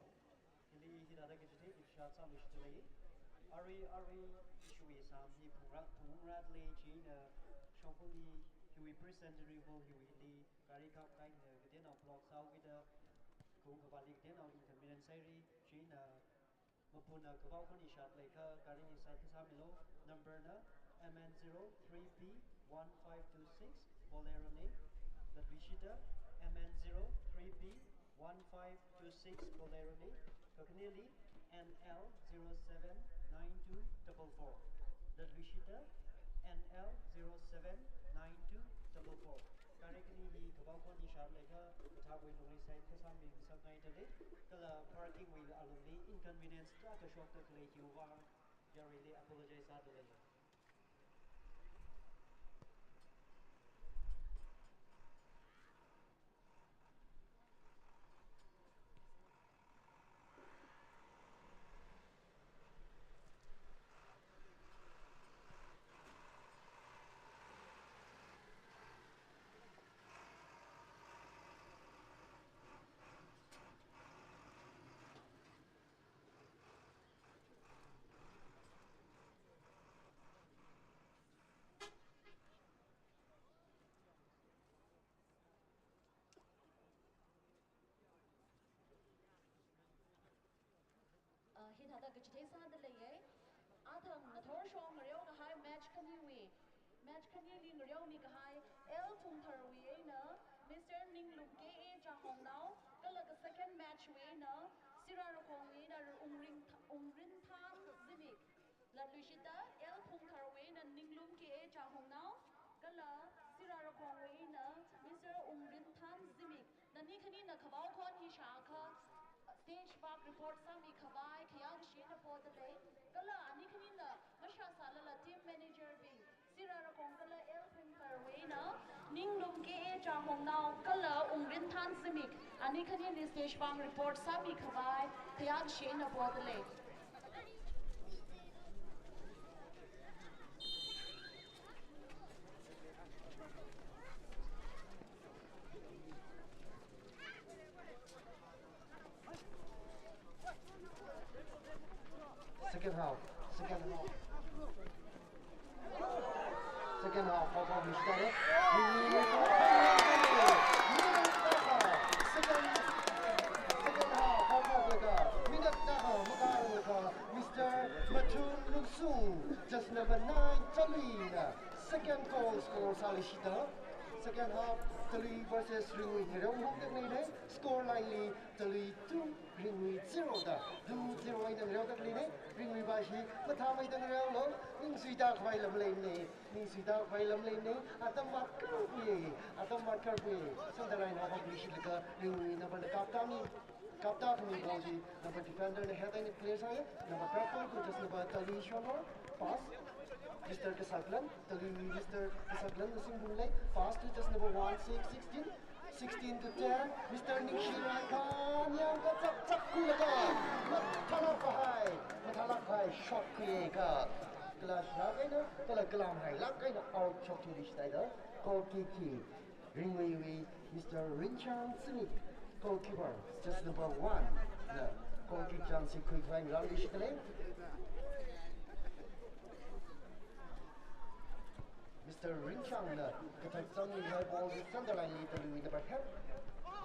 Hili hithāda kachithei kashā sāluishitdalei. Arui, arui, ishiwui exam hi phungra, phungrādalei china, shongfali hiwui Presbytery Hall hiwuili, gari kap kahaina kateonao block sāhaokida, kung kapāli kateonao inconvenience sāhaira china, mapuna kapao khon ishāda leiakha gari hi side kasāmilu, number na M N zero three P one five two six Bolero na, latluishitda M N zero three P one five two six Bolero na, kakhaneli N L zero seven nine two double four, latluishitda N L zero seven nine two double four. Gari khani hi kapao khon ishāda leiakha, kathāwui lungli side kasāmi ngasakngaidalei, kala parking wui alungli inconvenience tarākha shokda khalei hiwui vang, yaruili apologize sādalei. Uh, hithāda kachithei sādaleiya. Athang ngathor shong ngareo kahai match khaniwui, match khanili ngareomi kahai, L Phungtharwui eina Mister Ninglum K A Chahongnao, kala ka second match wui eina, Sira Rakhongwui eina Ungring Th-, Ungrin Than Zimik. Latluishitda L Phungtharwui eina Ninglum K A Chahongnao, kala Sira Rakhongwui eina Mister Ungrin Than Zimik. Nani khanina kapao khon hi shāakha, stage vak report sāmi khavai khayākashi eina podalei. Kala ani khanina mashā sālala team manager bing, Sira Rakhong kala L Phungtharwui eina Ninglum K A Chahongnao kala Ungrin Than Zimik, ani khanina stage vak report sāmi khavai khayākashi eina podalei. Second half, second half. Second half, half half, minute. Second, second half, half half, minute, Mister Mathun Lungsung, just number nine, Talui na second goal score sāluishitda. Second half, Talui versus Ringui ngareo hongda leina, score line li Talui two, Ringui zero da, two zero eina ngareoda leina. Ringui va hi mathāmeida ngareolu, ningsuida khavai lam leina, ningsuida khavai lam leina, atam matkapi, atam Karbui, center line hokluishitlaga, Ringwui number na kaptami, kaptami ball chi, number defender na head and clear sāya, number back ball to just number Talui Shonor, pass, Mister Kasaklan, Talui Mister Kasaklan, na singbunglei, pass to just number one six, sixteen, sixteen to ten, Mister Ningshi Raikhan, yang kachakchak khuilaga, mathālāk kahai, mathālāk kahai, shot khuilaga, kala shilāk eina, kala kalam hailāk eina, out shokthuishithaida, goal kick hi, Ringwui wui Mister Rinchang Simi, goalkeeper, just number one, na goal kick chance hi khuikhavai rāluishitdalei. Mister Rinchang na kathak changmihai ball hi center line li Talui number ten.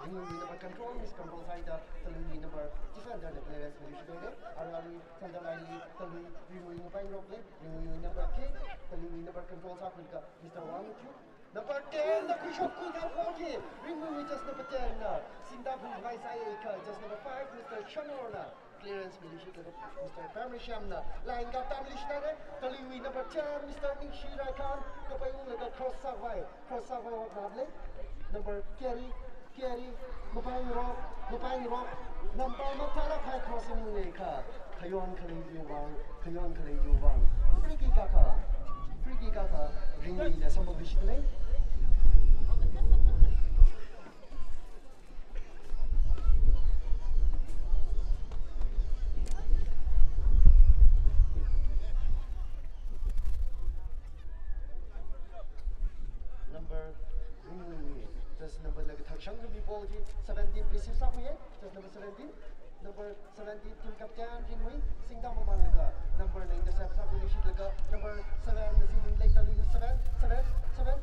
Ringwui number control, miscontrol sāhaida Talui number defender na clearance miluishitdalei. Arui arui center line li Talui Ringwui ngapaingarokdalei. Ringwui number ten, Talui number control sākhuilaga Mister Wang Chu. Number ten, na khuishok khuikhavai ball hi. Ringwui just number ten na singda phungkhavai sāya kha, just number five, Mister Shanor na clearance miluishitlaga Mister Pamrisham na line kaptamiluishitdalei. Talui wui number ten, Mister Ningshi Raikhan, kapai unglaga cross sākhavai, cross sākhavai vāknadalei. Number carry, carry, ngapaingarok, ngapaingarok, number mathālāk kahai crossing unei kha, khayon khalei chiwui vang, khayon khalei chiwui vang. Free kick akha, free kick akha, Ringwui na samphangluishitdalei. Number, Ringwui, just number na kathak shangmi ball chi, seventeen receive sākhuiya, just number seventeen. Number seventeen, team captain Ringwui, singda mamanlaga, number na intercept sākhuishitlaga, number seven, na singbunglei Talui, seven, seven, seven,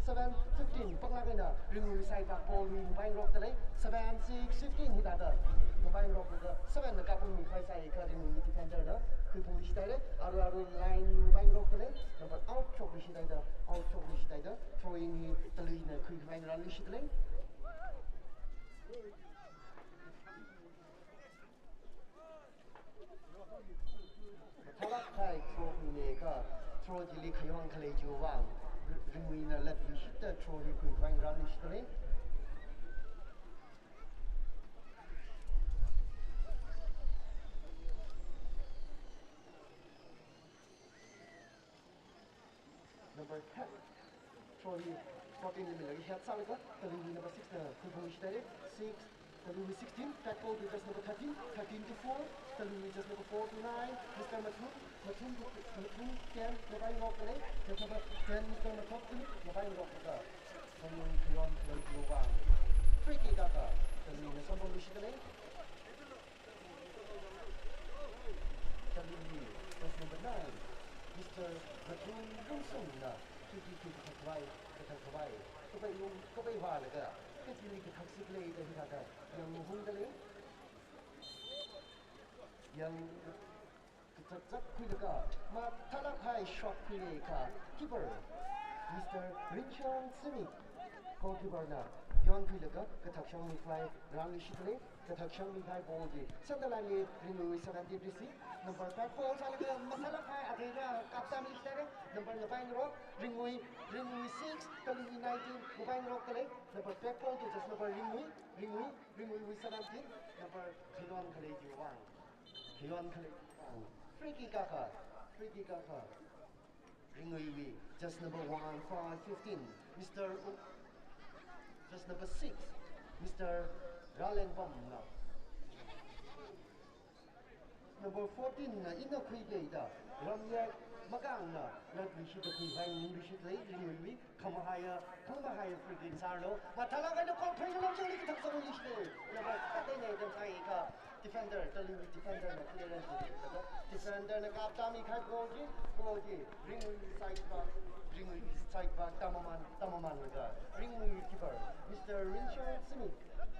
seven fifteen, panglāk eina, Ringwui side vak ball hi ngapaingarokdalei, seven six fifteen hithāda, ngapaingarokda, seven na kapungmikhavai sāya kha Ringwui defender na, khuiphungluishitdalei, arui arui line ngapaingarokdalei, number out shokluishithaida, out shokluishithaida, throw in hi Talui na khuikhavai rāluishitdalei. Mathālāk kahai throw unei kha, throw chili khayon khalei chiwui vang, Ri-, Ringwui na latluishitda throw hi khuikhavai rāluishitdalei. Number ten. Throw hi fourteen li milaga head sālaga, Talui number six na khuiphungluishitdalei. Six, Talui sixteen, back ball to just number thirteen, thirteen to four, Talui just number four to nine, Mister Mathun, Mathun to, Mathun ten, ngapaingarokdalei, just number ten, Mister Mathon, ngapaingarokdalei. Khayon, khayon, khayon chiwui vang. Free kick akha, Talui na samphangluishitdalei. Talui, verse number nine, Mister Mathun Lungsung na, free kick hi kathak khavai, kathak khavai, kapai lung, kapai vālaga, kachili kathak sikle da hithāda, yang hungdalei. Yang kachakchak khuilaga, mathālāk kahai shot khuiya kha, keeper, Mister Rinchang Simi, goalkeeper na, yonkhuilaga, kathak shangmikhavai rāluishitdalei. Kathak shangmikahai ball chi center line li Ringwui seventeen receive. Number five ball sālaga mathālāk kahai athei rākaptamiluishitdalei. Number ngapaingarok, Ringwui, Ringwui six, Talui nineteen, ngapaingarokdalei. Number five ball to just number Ringwui, Ringwui, Ringwui seventeen. Number khayon khalei chiwui vang. Khayon khalei chiwui vang. Free kick akha, free kick akha. Ringwui wui, just number one five fifteen, Mister U-, just number six, Mister Ralengpam na. Number fourteen na ina khuileida, Ramyak Makang na, latluishitda khuivai ningluishitlei, Ringwui wui, khamahaiya, khamahaiya free kick sārlo. Mathālāk eina goal phei na lamchangli kathak sāluishitei. Number thirteen na itam sāi kha. Defender, Talui defender na clearance sālaga, defender na kaptamikahai ball chi, ball chi, Ringwui side back, Ringwui side back, tamaman, tamamanlaga, Ringwui keeper, Mister Rinchang Simi,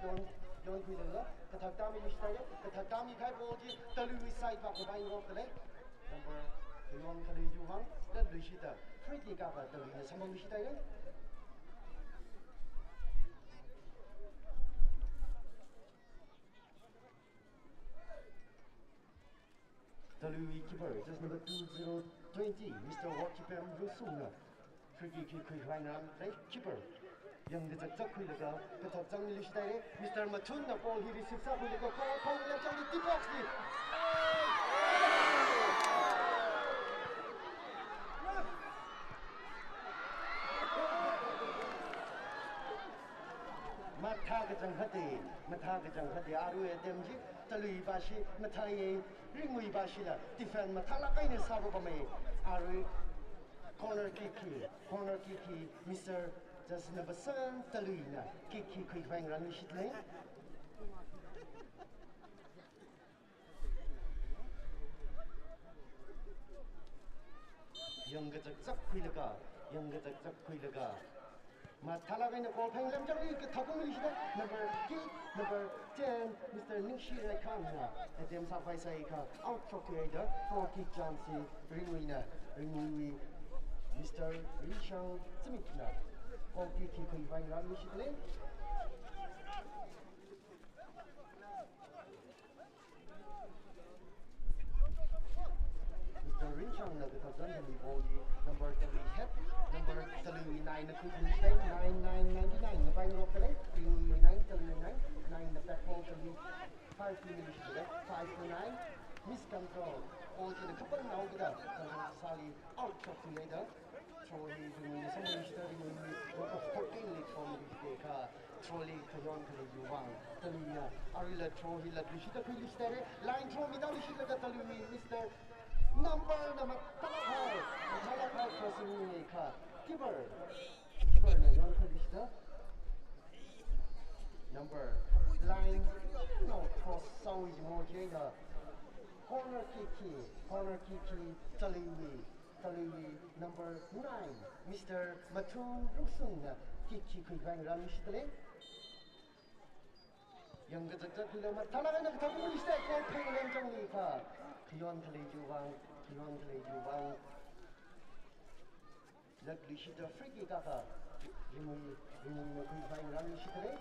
yon, yonkhuilaga, kathak tamiluishitai, kathak tamikahai ball chi, Talui side back, ngapaingarokdalei, number, yon khalei chiwui vang, latluishita, free kick akha Talui na samphangluishitai. Talui keeper, just number two zero twenty, Mister Wakipem Rusung na. Free kick hi khuikhavai ngarānlei, keeper yangkazakzak khuilaga kathak zangmiluishit haira. Mister Mathunna ball hi receive sākhuilaga goal phanglāk changli D box li. Mathākachang haida, mathākachang haida, arui attempt chi Talui vāshi mathāya, Ringui vāshila defend mathālāk eina sāpamei. Arui corner kick hi, corner kick hi Mister Jersey number seven Taluina kick hi khuikhavai ngarānluishit lei. Yangkazakzak khuilaga, yangkazakzak khuilaga. Mathālāk eina goal pheng lamchangli kathak zangmiluishit haira. Number eight, number ten, Mister Ningshi Raikhanna attempt sākhavai sāakha out shot haida, goal kick chance hi Ringuina, Ringuiwui Mister Rinshang Zimikna goal kick hi khuikhavai ngarānluishit lei. Mister Rinshangna kathak zangli ball hi number Talui head, number Talui nine na khuikhavai, nine, nine, ninety-nine na pāngarok khalei, Ringui nine, Talui nine, nine na back ball Talui five na miluishit haira, five na nine, miscontrol, ball china kapang naokida, Talui sāli out shot haida. Throw hi Ringuina samphangluishit haira, Ringui number fourteen li throw miluishit haira. Throw li khayon khalei chiwui vang Taluina aruila throw hi latluishita khuiluishit haira. Line throw midaluishitlaga Taluiwui Mister Number na mathālāk hai, mathālāk hai crossing miakha. Keeper, keeperna yonkhuiluishita. Number line no cross sāhaowa jimo jiakha. Corner kick hi, corner kick hi Taluiwui, Taluiwui number nine, Mister Mathun Rungsungna kick hi khuikhavai ngarānluishit lei. Yangkazakzak khuilaga mathālāk eina kathak zangmiluishit, goal pheng lamchangli kha. Khayon khalei chiwui vang, khayon khalei chiwui vang. Latluishita free kick akha Ringui, Ringuina khuikhavai ngarānluishit lei.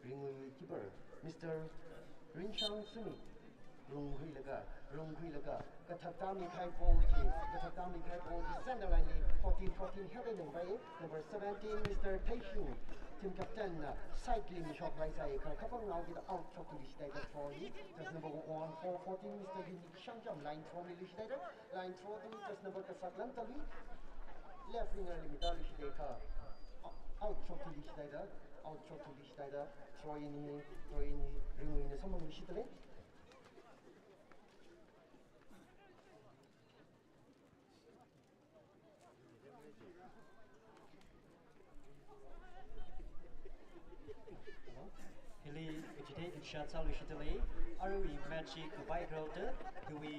Ringui keeper, Mister Rinshang Sumi, rungkhuilaga, rungkhuilaga, kathak tāmikahai ball chi, kathak tāmikahai ball chi, center line li, fourteen, fourteen, head number, number seventeen, Mister Teishing, team captain na, side li mishokhavai sāakha, kapang naokida out shot khuiluishit haida throw hi, just number one, four, fourteen, Mister Unique Shangjam, line throw miluishit haida, line throw to just number kasaklan Talui. Left winger li midaluishit haida. Out shot khuiluishit haida. Out shot khuiluishit haida. Throw in hi, throw in hi Ringuina samphangluishit lei. Hili kachithei kashā sāluishit lei, aruiwui match hi khuipai kharao da, hiwui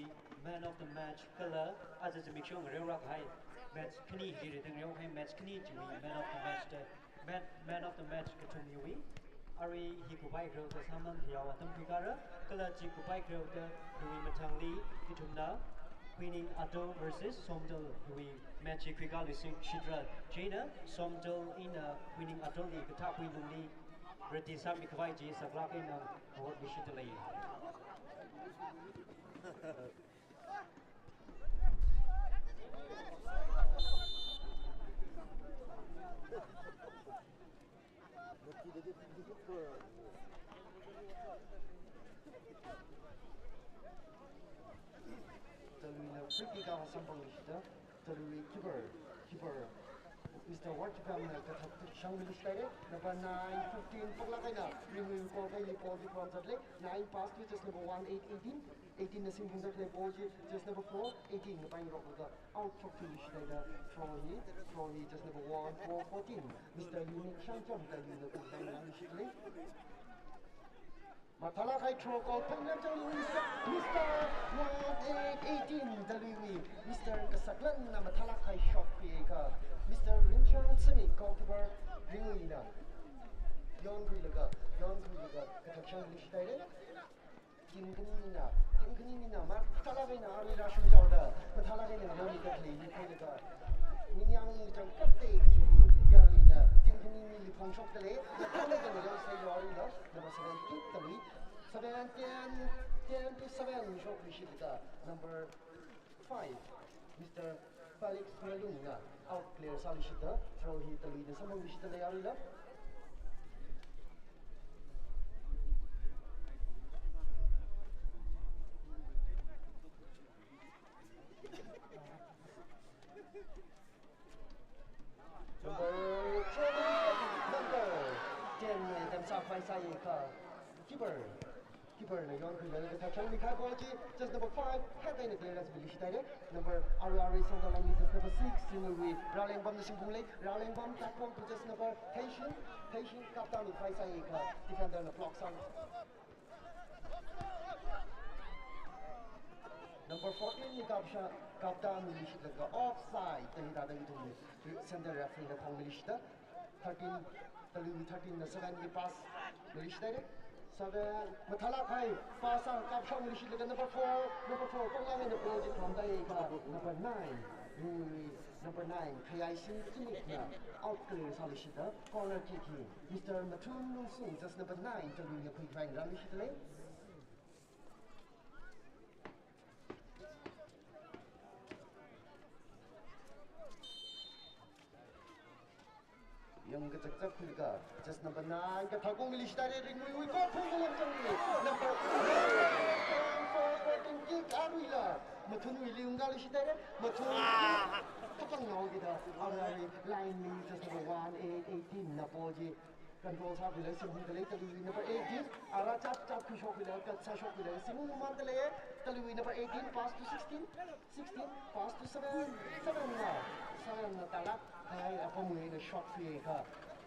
man of the match kala aja zimiksho ngareorakahai match khani hi ridang reohai match khani chiwui man of the match da, man, man of the match kathum hiwui. Arui hi khuipai kharao da sāmang khayao atam khuikara, kala chi khuipai kharao da hiwui mathangli ithumna Huining Ato versus Somdal hiwui match hi khuikāluishitra. Chieina Somdal eina Huining Atoli kathākhui lungli rati sāmikhavai chi saklāk eina khuiluishit lei. Taluina free kick akha samphangluishita, Taluiwui keeper, keeper Mister Warchipamna kathak shangmiluishit haira, number nine, fifteen, paklāk eina Ringui goal khaili ball chi pamzat lei, nine pass to just number one, eight, eighteen, eighteen na singphungzat lei ball chi, just number four, eighteen na pāngaroklaga out shot khuiluishit haida, throw hi, throw hi just number one, four, fourteen, Mister Unique Shangjam Taluina khuikhavai ngarānluishit lei. Mathālāk kahai throw goal phang lamchangli Mister, Mister one eight eighteen Taluiwui, Mister Kasaklanna mathālāk kahai shot khuiakha, Mister Rinchang Simi goalkeeper Ringuina yonkhuilaga, yonkhuilaga kathak shangluishit haira. Team khanina, team khanina mathālāk eina arui rāshungchaoda, mathālāk eina ngareo mikahai hi khuilaga, ningyāng changkapta hi, yarui Team khanini li phongshokdalei, nathum khanini lo sai yorila, number seven, Kip Talui. Seven, ten, ten to seven, shokluishitlaga, number five, Mister Felix Ngalungna out clear sāluishita, throw hi Taluina samphangluishita layarila. Number ten, number ten, na attempt sākhavai sāi kha. Keeper. Keeper na yonkhuilaga kathak shangmi kahai ball chi, just number five, head eina clearance miluishithaire. Number, arui arui center line li just number six, Ringuiwui Raolengbam na singphunglei, Raolengbam platform to just number Theishin, Theishin kaptā mikhavai sāi kha, defender na block sā. Number fourteen li kapsha, kaptā miluishitlaga offside, da hithāda ithumwui center referee na phongmiluishita. Thirteen, Taluiwui thirteen na seven li pass miluishithaire. Seven, mathālāk kahai pass sā, kapshok miluishitlaga number four, number four, Ponglang eina ball chi phongdai kha, number nine, Ringuiwui number nine, Khayaisin Kimikna out clear sāluishita, corner kick hi Mister Mathun Lungsung, just number nine, Taluina khuikhavai ngarānluishitdalei. Yang kachakchak khuilaga, just number nine, kathak ungmiluishithaire, Ringuiwui goal phungkalam changli. Number eight, number fourteen, kick aruila. Mathunuili ungkaluishithaire, Mathun. Kapang nao kida, arui line li, just number one, eight, eighteen, na ball chi control sākhuilaga singphungdalei, Taluiwui number eighteen, ara chap chap khuishokkhuilaga, kat sāshokkhuilaga, singungmamandalei, Taluiwui number eighteen, pass to sixteen, sixteen, pass to seven, seven na, seven na tālāk kahai apamwui eina shot khuiya kha,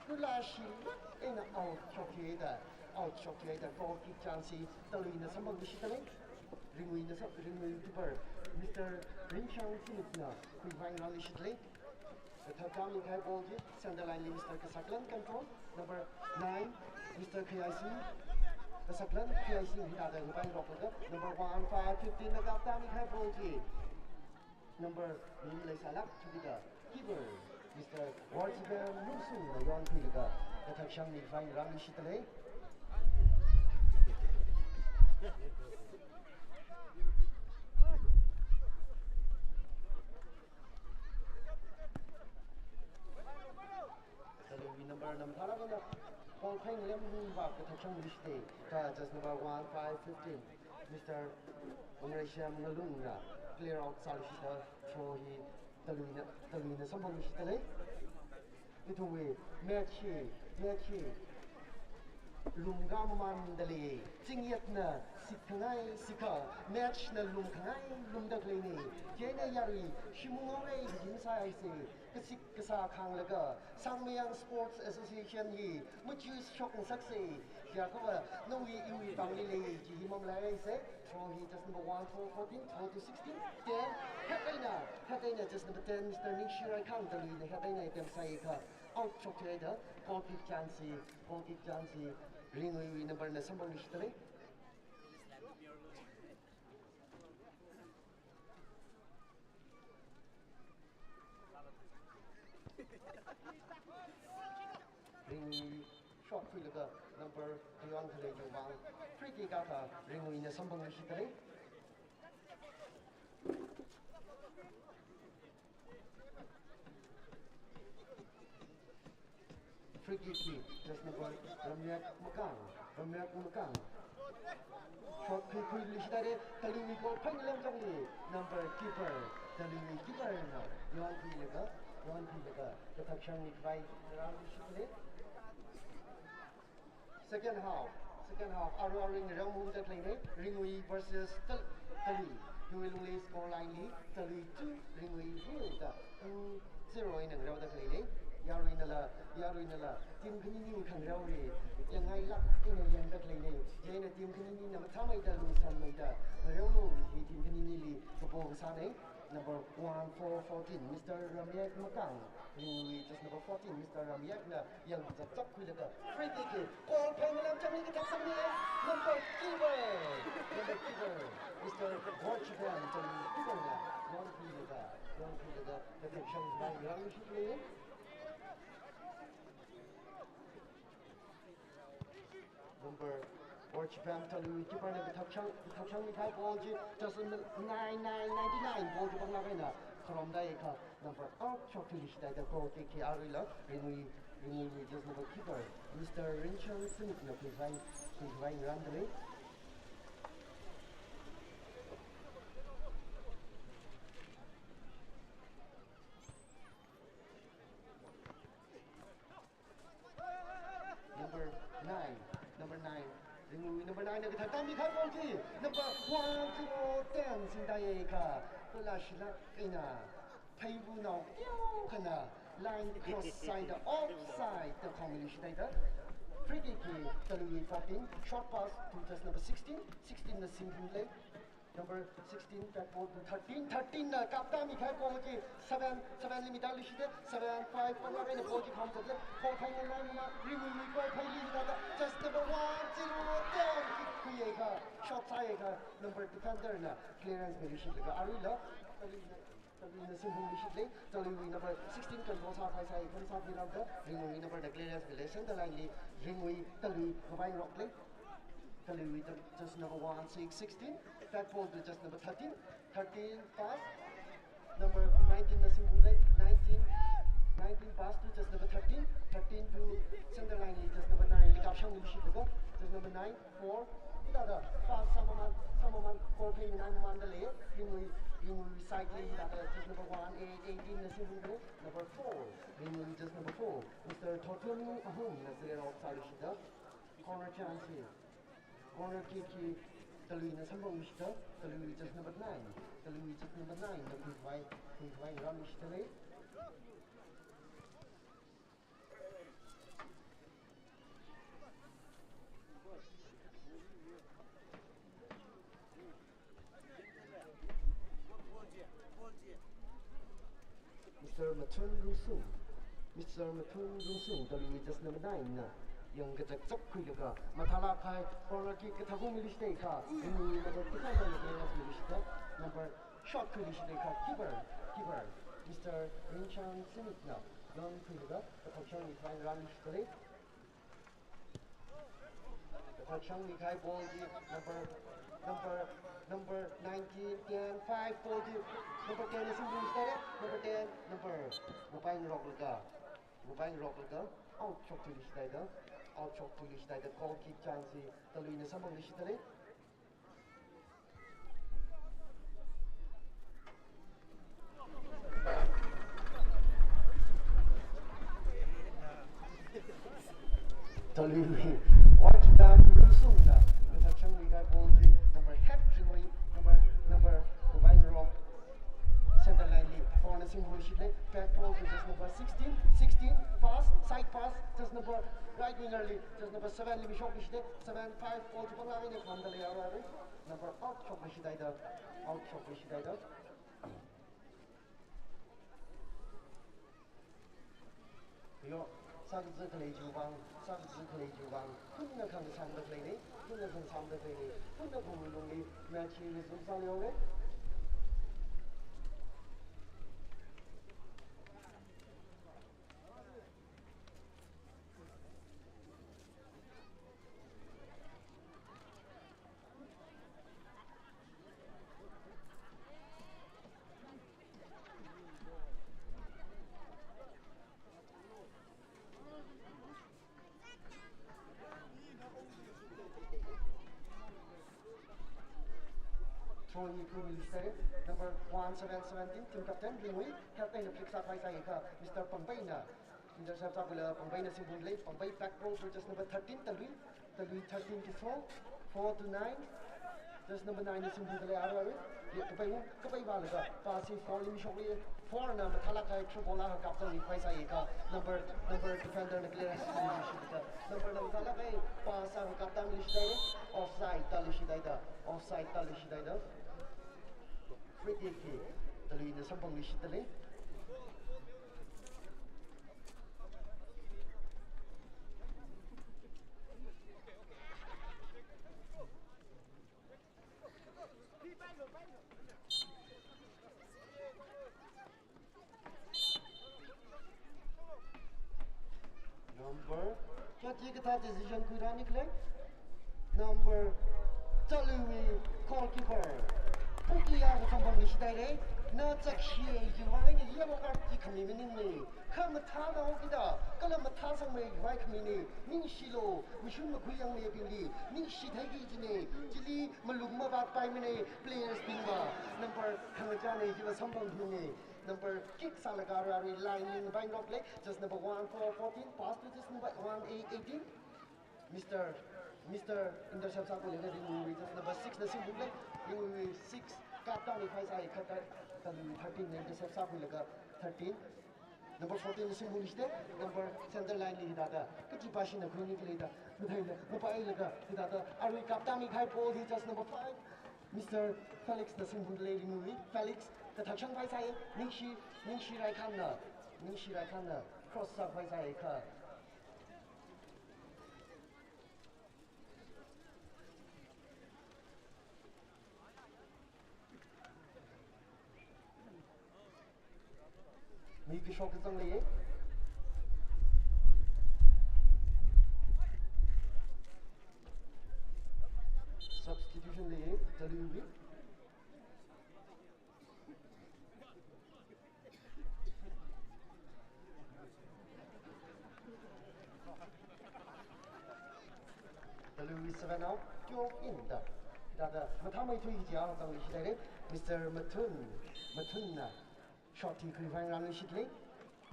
kula shilāk eina out shokhaida, out shokhaida, goal kick chance hi Taluina samphangluishitdalei, Ringuina sa, Ringui keeper, Mister Ringshang Philip na khuikhavai ngarānluishitdalei. Kathak shangmi kahai ball chi, center line li Mister Kasaklan control. Number nine, Mister Khayaisin. Kasaklan, Khayaisin hithāda ngapairokta. Number one, five, fifteen na kaptā mikahai ball chi. Number, mi maleisālāk, chukida keeper, Mister Worthington Lungsung na yonkhuilaga, kathak shangmi khavai ngarānluishitdalei. Taluiwui number na mathālāk eina ball phaingalemvak kathak shangmiluishitdalei, kha just number one, five, fifteen, Mister Ungreishem Ngalungna clear out sāluishita, throw hi Taluina, Taluina samphangluishitdalei. Ithumwui match hi, match hi lumkhamamandalei, chingyatna sitkhangai sikha, match na lumkhangai lumda khaleina. Chieina yarui shimung haora kaji masāhaisa, kasik kasā khanglaga, Sangmayang Sports Association hi machushok ngasaksa, chiakha nawui iwui pāngli lei kaji hi mamalaisa. Throw hi just number one, four, fourteen, throw to sixteen, ten, head eina, head eina just number ten, Mister Ningshi Raikhang, Taluina head eina attempt sāi kha, out shokhaida, goal kick chance hi, goal kick chance hi Ringuiwui number na samphangluishitdalei. Ringui shot khuilaga number beyond khalei jumang. Free kick akha Ringuina samphangluishitdalei. Free kick hi just number Ramyak Makang, Ramyak Makang. Shot khuikhuiluishithaire, Taluiwui goal phaingalemchangli, number keeper, Taluiwui keeper na yonkhuilaga, yonkhuilaga, kathak shangmi khavai ngarānluishitdalei. Second half, second half, aruirui ngareomamanda khaleinei, Ringui versus Tal-, Talui. Hiwui lungli score line li, Talui two, Ringui nil da, two zero eina ngareoda khaleinei. Yaruinala, yaruinala, team khaniniwui khangareowui yangngailāk eina yangda khaleinei. Chieina team khaninina mathāmeida, lungsāmeida ngareolu, hi team khaninili kapo kasānei. Number one four fourteen, Mister Ramyak Makang. Ringui just number fourteen, Mister Ramyak na yang chakchak khuilaga free kick hi goal phaingalemchangli kathak shangmi, number keeper, number keeper, Mister Borchiban, Talui keeper na, yonkhuilaga, yonkhuilaga, kathak shangmi ngarānluishitdalei. Number four Chipam Talui, keeper na kathakchang, kathakchangmi kahai ball chi, just nine, nine, ninety-nine ball chi panglāk eina kharomda akha, number out shot khuishida goal kick hi aruila, Ringui, Ringui, just number keeper, Mister Rinchang Singh na khuivai, khuivai ngarumda lei. Number nine, number nine. Ringui number nine na kathāda mi khai ball chi. Number one zero ten singda akha. Kala shilak eina. Phaibu nao. Kana line cross side offside da khomili shida da. Free kick hi Talui fourteen. Short pass to just number sixteen. Sixteen na simphung lei. Number sixteen, back ball to thirteen, thirteen na kapda mi khai ball chi, seven, seven li mida lishida, seven, five, panglāk eina ball chi khom zatda, ball khai ngalai mama, Ringui Ringui koi khai li mida da, just number one zero ten, kick khuiakha, shot sāakha, number defender na clearance mi lishitlaga, aruila, Talui na simphung lishit lei, Talui number sixteen control sākhavai sāi, khon sāpirāda, Ringui number na clearance mi lei, center line li, Ringui, Talui, ngavai ngarok lei. Talui with the just number one six sixteen. Back ball to just number thirteen. Thirteen pass. Number nineteen na simphung lei. Nineteen. Nineteen pass to just number thirteen. Thirteen to center line li just number nine li kapshang lishitlaga. Just number nine, four. Hithāda pass sāmaman, sāmaman. Ball phei nine mamanda lei. Ringui, Ringui side li hithāda just number one eight, eighteen na simphung lei. Number four. Ringui just number four. Mister Thotun Ahung na clear out sālishida. Corner chance hi. Corner kick hi Taluina samphang lishida, Talui just number nine, Talui just number nine, na khuikhavai, khuikhavai ngarumlishida lei. Mister Mathun Rungsung. Mister Mathun Rungsung, Talui just number nine na. Yangkachak chak khuilaga, mathālāk kahai, corner kick kathā kum mi lishida kha. Ringui number two five na players mi lishida. Number shot khuilishida kha. Keeper, keeper. Mister Rinchang Simit na. Yangkhuilaga, kathā chang ni fine run lishida lei. Kathā chang ni kahai ball chi number, number, number nineteen, ten, five, four chi. Number ten na simphung lishida lei, number ten, number. Mapai ngaroklaga, mapai ngaroklaga, out shot thuilishida da, out shot thuilishida da, goal kick chance hi Taluina samphang lishida lei. Talui, watch down, Rungsung na, number chang ni kahai ball chi, number hat Ringui, number, number, kapai ngarok, center line li, four na simphung lishida lei, back ball to just number sixteen, sixteen, pass, side pass, just number, right winger li, just number seven li mishok lishida lei, seven, five, ball chi panglāk eina khamda lei, aruirui. Number out shok lishida da, out shok lishida da. Yo, sākazā khalei chiwui vang, sākazā khalei chiwui vang, thumna khangsamda khaleina, thumna khangsamda khaleina, thumna khanglu lungli, match hi resume sālei. Throw in khuimi lishida lei, number one seven seventeen, team captain, Ringui, captain na flick sākhavai sāi kha, Mister Pangpei na. Intercept sākhuilaga Pangpei na simphung lei, Pangpei back ball to just number thirteen, Talui, Talui thirteen to four, four to nine, just number nine na simphungda lei, aruirui. Ye, kapai, kapai vālaga, pass hi four li mishok lei, four na mathālāk kahai through ball akha kapda mikhavai sāi kha, number, number defender na clearance lishida. Number na mathālāk kahai, pass akha kapda milishida lei, offside tālishida da, offside tālishida da. Free kick hi Taluina samphang lishida lei. Number, kya chi kathā decision khuirani khalei? Number, Taluiwui goalkeeper. Puki ya kasamphang ni shidai re. Na chakshi e yuwa ni yellow card chi khami maningne. Kha mathāda hokida, kala mathāsangmei yuwa khamine. Ningshilo, mashun makhuiyangmeibingli ningshi theiki kajine. Chili malung mavātpaimane, players bingva. Number khangachāne, yuwa samphang hine. Number kick sālaga arui line li ngapaingarokle. Just number one for fourteen, pass to just number one eighteen. Mister, Mister Intercept sākhuilaga Ringwui just number six na singphungle. Ringwui six, kaptan ni phaisai kha, Taluiwui thirteen na intercept sākhuilaga thirteen. Number fourteen na singphungliste, number center line li hithāda. Kachi pashina khuini khalei da. Matheila, mapailaga hithāda. Arui kaptan ni khai ball hi just number five. Mister Felix na singphungle Ringwui. Felix, kathakshang phaisai, Ningshi, Ningshi Raikhanna. Ningshi Raikhanna, cross sāphaisai kha. Mi kashok kazang lei. Substitution lei, Taluiwui. Taluiwui seven out, twelve in da. Thāda, mathāmeithui jiya, zangli shidai re. Mister Mathun, Mathunna shot hi khuivāngarānluishitle.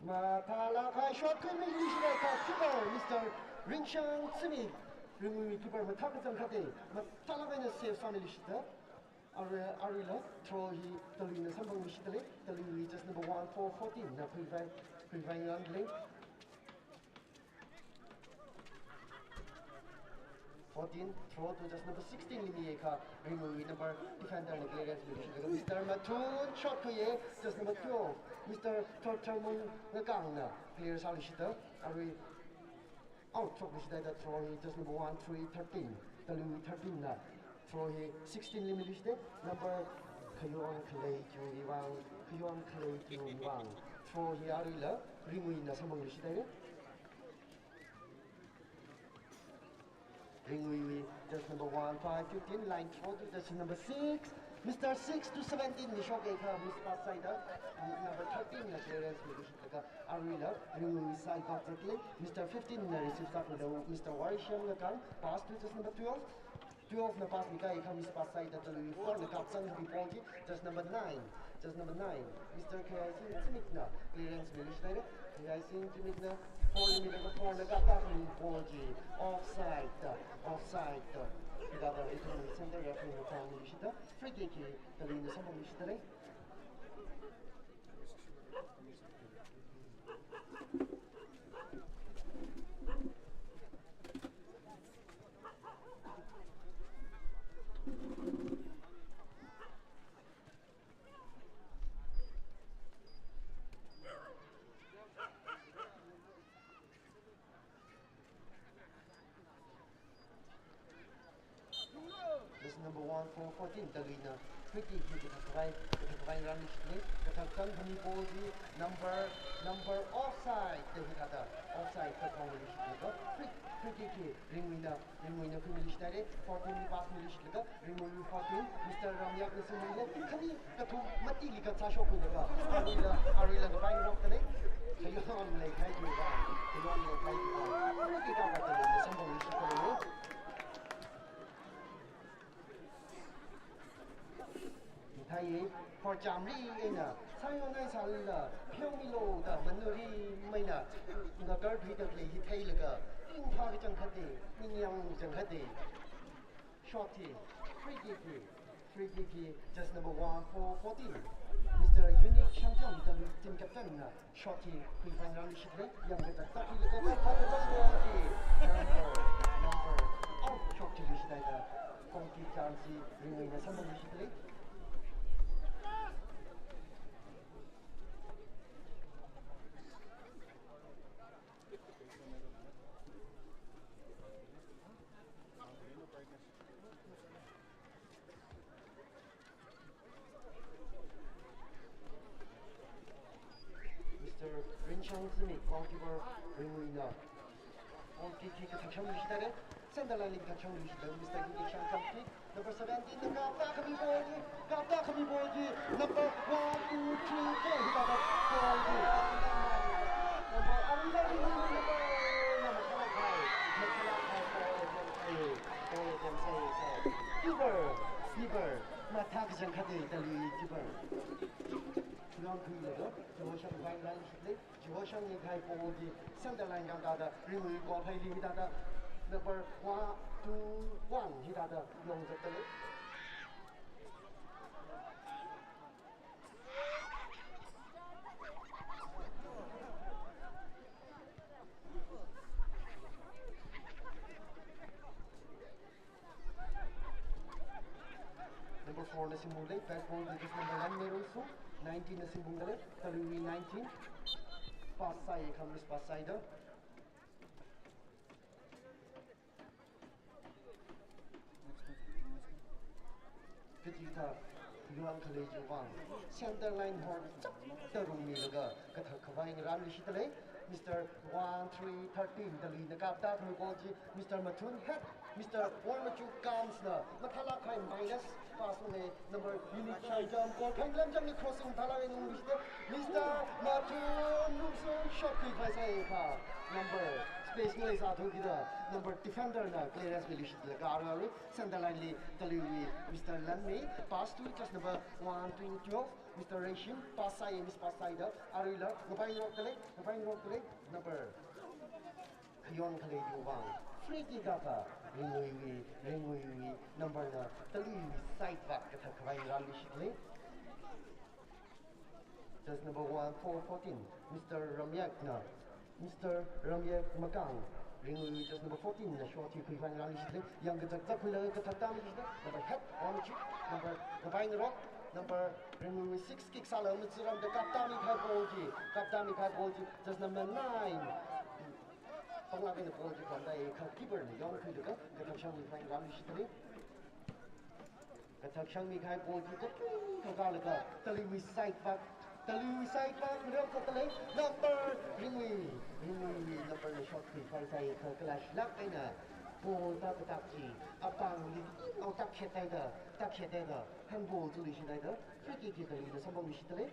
Mathālāk eina shot khuimiluishida kha keeper, Mister Ringshang Zimik. Ringwui keeper mathā kachang khate. Mathālāk eina save sāmiluishida. Arui, aruila throw hi Taluina samphangluishidalei. Taluiwui just number one for fourteen na khuivāng, khuivāngarānle. Fourteen, throw to just number sixteen li miya kha, Ringwui number defender na clearance miluishitlaga Mister Mathun shot khuiya, just number twelve, Mister Thotharmung Ngakangna clear sāluishita, arui out shokluishita da throw hi just number one, three, thirteen, Taluiwui thirteen na throw hi sixteen li miluishita, number khayon khalei chiwui vāng, khayon khalei chiwui vāng, throw hi aruila Ringwuina samphangluishita. Ringwui, just number one, five, fifteen, line throw to just number six. Mister six to seventeen, ni shokakha, miss pass sāhaida, number thirteen na clearance miluishitlaga, aruila, Ringwui side back zatle, Mister fifteen na receive sākhuida, Mister Warisham Ngakang, pass to just number twelve. Twelve na pass mikahai kha miss pass sāhaida Taluiwui four na kapchang habi ball chi, just number nine, just number nine, Mister Khayaising Zimikna clearance miluishithaire. Khayaising Zimikna four milaga four na kaptā habi ball chi offside, offside. Hithāda ithum center referee na chāngluishita, free kick hi Taluina samphangluishithaire. This number one for fourteen, Taluina. Free kick hi kathak khavai, kathak khavai ngarānluishithaire. Kathak chang habi ball hi number, number offside da hithāda. Offside da khongluishitlaga. Free, free kick hi Ringwuina, Ringwuina khuimiluishithaire. Fourteen li pass miluishitlaga, Ringwui fourteen, Mister Ramyakna singphunle. Khani kathum mati li katsā shokhuilaga, aruila, aruila kapaingarokdalei. Khayon leikahai chiwui vāng, khayon leikahai chiwui vāng, free kick akha Taluina samphangluishithaire. Hithāi, for chamri eina, sāyonai sālala, pheomilu da manuri maina, ngakarthuida khalei hi theilaga, ringphā kachang khate, ningyāng kachang khate. Shot hi, free kick hi, free kick hi, just number one for fourteen. Mister Unique Shangtiam, Talui team captain na, shot hi khuivāngarānluishithaire, yangkachak tak hi laka, kachak kachak ball hi, number, number, out shot hi luishithaida, goal kick chance hi Ringwuina samphangluishithaire. Mister Rinshang Zimik, goalkeeper, Ringwuina. Goal kick hi kathak shamluishithaire. Center line li kathākshang luishitda Mister Gigi Shangkam Tui. Number seventeen na kapta khami ball chi, kapta khami ball chi, number one, two, three, four hithāda ball chi. Number, arui la ringui number, number kala khai, number kala khai, ball attempt sai, ball attempt sai, sai. Keeper, keeper, mathā kachangkhat da Talui keeper. Long khuilaga, Joshua Wang line shit le. Chiwui shangmi kahai ball chi center line kapta da Ringui goal phaili hithāda number one, two, one hithāda yongzatda lei. Number four na simbung lei, back ball, this is number one, Merosu, nineteen na simbungda lei, Talui nineteen, pass sai, khami pass sai da. Kaji ta, yuan khalei chiwui vang, center line hor chapda rungmilaga, kathak khavai ngarān luishitda lei, Mister one three thirteen, Talui na kapta khami ball chi, Mister Mathun head, Mister Wangmachu Kamsna, mathālak kahai minus pass ne, number unit Shangkam, ball phang lamjang ni crossing mathālak eina ungluishitda, Mister Mathun Nungsung shot khuiphai sai kha, number space no leisā thukida, number defender na clearance miluishitlaga arui center line li Taluiwui Mister Lanmei, pass to just number one twenty twelve, Mister Reshim, pass sai, miss pass sai da, arui la, ngapai ngarokda lei, ngapai ngarokda lei, number Khayon khalei chiwui vang. Free kick akha, Ringuiwui, Ringuiwui number na, Taluiwui side vak kathak khavai ngarān luishitda lei. Just number one, four fourteen, Mister Ramyek na, Mister Ramyek Makang, Ringuiwui just number fourteen na shot hi khuiphai ngarān luishitda lei. Yangkachak chak khuilaga kathak tam luishitda, number head, on chi, number ngapai ngarok, number Ringuiwui six kick sālaga machiramda kaptami kahai ball chi, kaptami kahai ball chi, just number nine. Panglak eina ball chi khuanda e kha keeper na yonkhuilaga, kathak shangmi kahai ngarān luishitda lei. Kathak shangmi kahai ball chi kathak kakalaga, Taluiwui side vak, Taluiwui side vak, ngarokda lei, number Ringui, Ringuiwui number na shot khuiphai sai kha kalāshlak eina, ball ta katak chi, apāngli, ngao tak khet haida, tak khet haida, handball chu luishit haida, free kick hi Taluina samphang luishitda lei.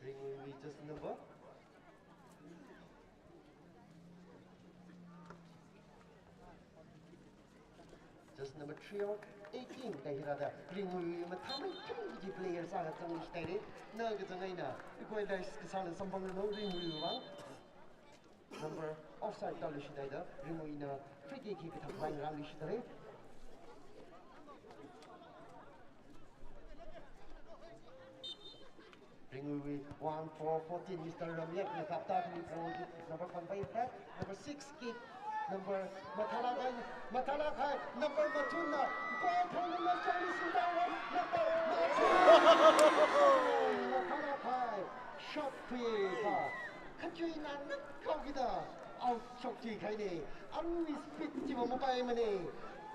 Ringuiwui just number. Just number three or eighteen, kahai rāda, Ringuiwui mathāmeithui chi player sākazang shithaire, na kazang eina, equalize kasāla samphanglu Ringuiwui vang. Number offside da luishit haida, Ringuina free kick hi kathak khavai ngarān luishitda lei. Ringuiwui one four fourteen, Mister Ramyek na kapta khami ball, number one by head, number six kick, number mathālak kahai, mathālak kahai, number Mathun na, ball phang na Chinese number, number Mathun. Mathālak kahai, shot khuiya kha. Khachuina nak kau kida, out shok chi kahaine. Aruiwui speed chiva mapaimane.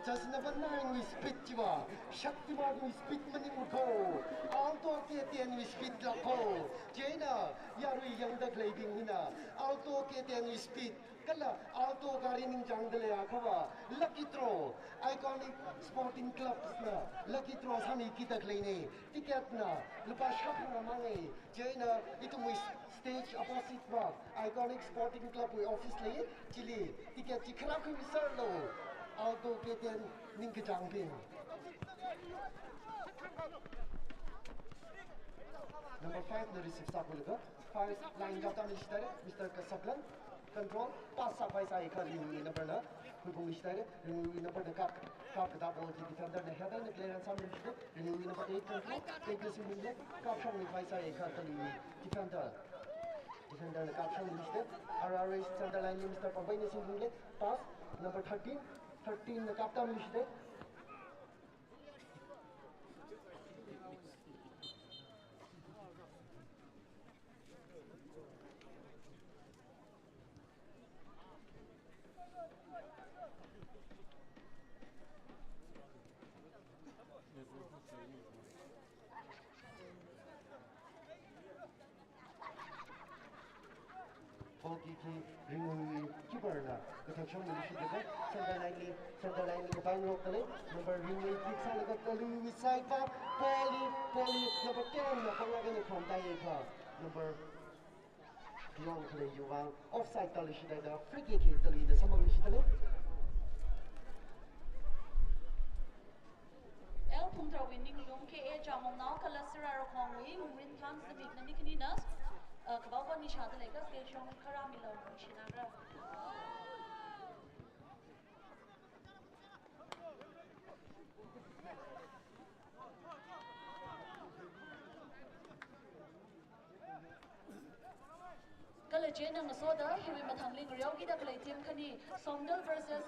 Just number nine wui speed chiva, Shaktiman wui speed maningmana kho. Alto K ten wui speed la kho. Chieina, yarui yangda khaleibing hina, Alto K ten wui speed, kala Alto gari ningchāngda leiakha va, lucky draw, Iconic Sporting Club na lucky draw sāmi kida khaleine. Ticket na lupā shāphangna mangai. Chieina ithumwui stage opposite va Iconic Sporting Club wui office lei, chili ticket chi kharā khuimiserlu. Alto K ten ningkachāngbing. Number five na receive sākhuilaga, five line kaptami shithaire, Mister Kasaklan. Control, pass sāpai sai kha Ringuiwui number na, khuiphung shithaire, Ringuiwui number na kap, kap kathā ball chi defender na head eina clearance sāmi shithaire, Ringuiwui number eight control, take the single leg, kapshang ni pai sai kha Taluiwui defender. Defender na kapshang ni shithaire, R R A center line li Mister Pambai na single leg, pass, number thirteen, thirteen na kaptami shithaire. Kiki Ringwui keeper na kathak shong mili shitlaga center line li, center line li kapaingarok dalei. Number Ringwui kick sālaga Taluiwui side pa, Poli, Poli, number ten na panglaga ni khom taiye kha. Number beyond khalei yuwang offside tali shitlaga free kick hi Taluina samphang mili shitdalei. L Phungtharwui ninglung K A Changwongnao kala Sira Rakhongwui Mungrin Thangsmit nani khanina, uh, kavao khon ni shādalei kha stage shong kharā milo shinagra. Kala chieina ngasoda hiwui mathangli ngareokida khalei team khani, Somdal versus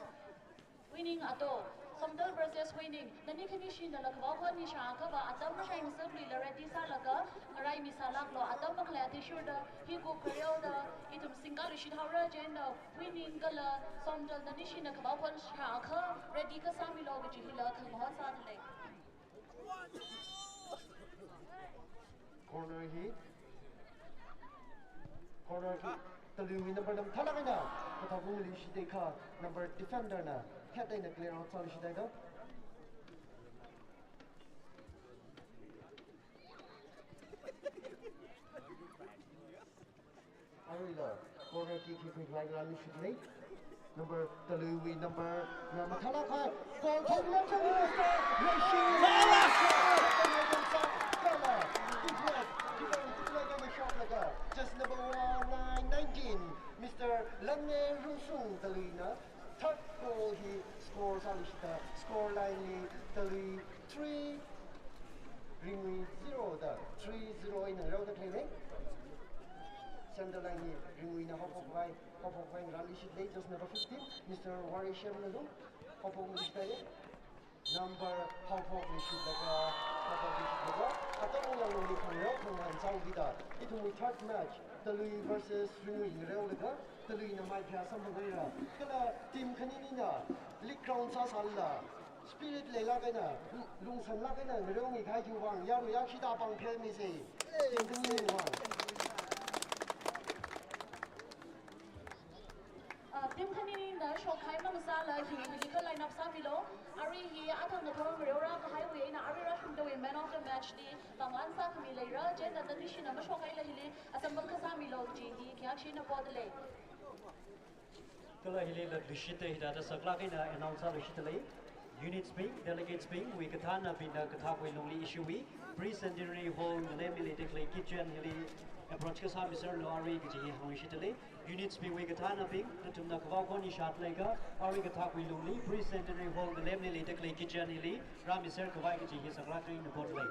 Huining Ato. Somdal versus Huining. Nani khani shinala kavao khon ni shākha va atam mashai ngasakluila ready sālaga ngarai mi sālaklo. Atam makhalei athishurda hi ku khareoda ithum singkali shithaora. Chieina Huining kala Somdal nani shina kavao khon shākha ready kasā milo kaji hila khangahon sādalei. Corner hi. Corner hi. Taluiwui number na mathālāk eina kathak bung mili shitdalei kha number defender na head eina clear out sāli shitdalei kha. Aruila corner kick hi khuikhavai ngarān mili shitdalei. Number Taluiwui number na mathālāk eina goal thong lam chang Mister Rashid. Kala deflect, deflect, deflect, shot laga just number one nine nineteen, Mister Lanne Rungsung Taluina third goal hi score sāli shitda score line li Talui three, Ringwui zero da three zero eina ngareoda khalei. Center line hi Ringwuina haophok khavai, haophok khavai ngarān mili shitdalei, just number fifteen, Mister Warishem Ngalung, haophok mili shitdalei. Number haophok mili shitlaga, haophok mili shitlaga atam yanglungli khangareo khangahān sāhaokida ithumwui third match Talui versus Ringwui ngareolaga Taluina maipheya samphanghaira. Kala team khaninina league ground sāsālala spirit leilāk eina, lungsanlāk eina ngareomi kahai chiwui vang yarui yakshida pāng phemisei. Team khaniniwui vang. Uh, team khaninina shokkahai mang sāla hi, hili kha line up sāmilo. Arui hi athang ngathor ngareora kahaiwui eina arui rāshungdawui man of the match li pānglan sākhami leira. Chieina nani shina mashokhaila hili asamphang kasā milo kaji hi khayākshina podalei. Kala hili latluishitda hithāda saklāk eina announce sāluishit dalei. Units bing, delegates bing, wui kathānabingna kathakwui lungli ishiwui Pre-Centenary Hall ngalem mili tekle kitchen hili approach kasā miserlo arui kaji hi hāngluishit dalei. Units bingwui kathānabing, nathumna kavao khon ni shāda leikha arui kathakwui lungli Pre-Centenary Hall ngalem mili tekle kitchen hili rāmiser khavai kaji hi saklāk eina podalei.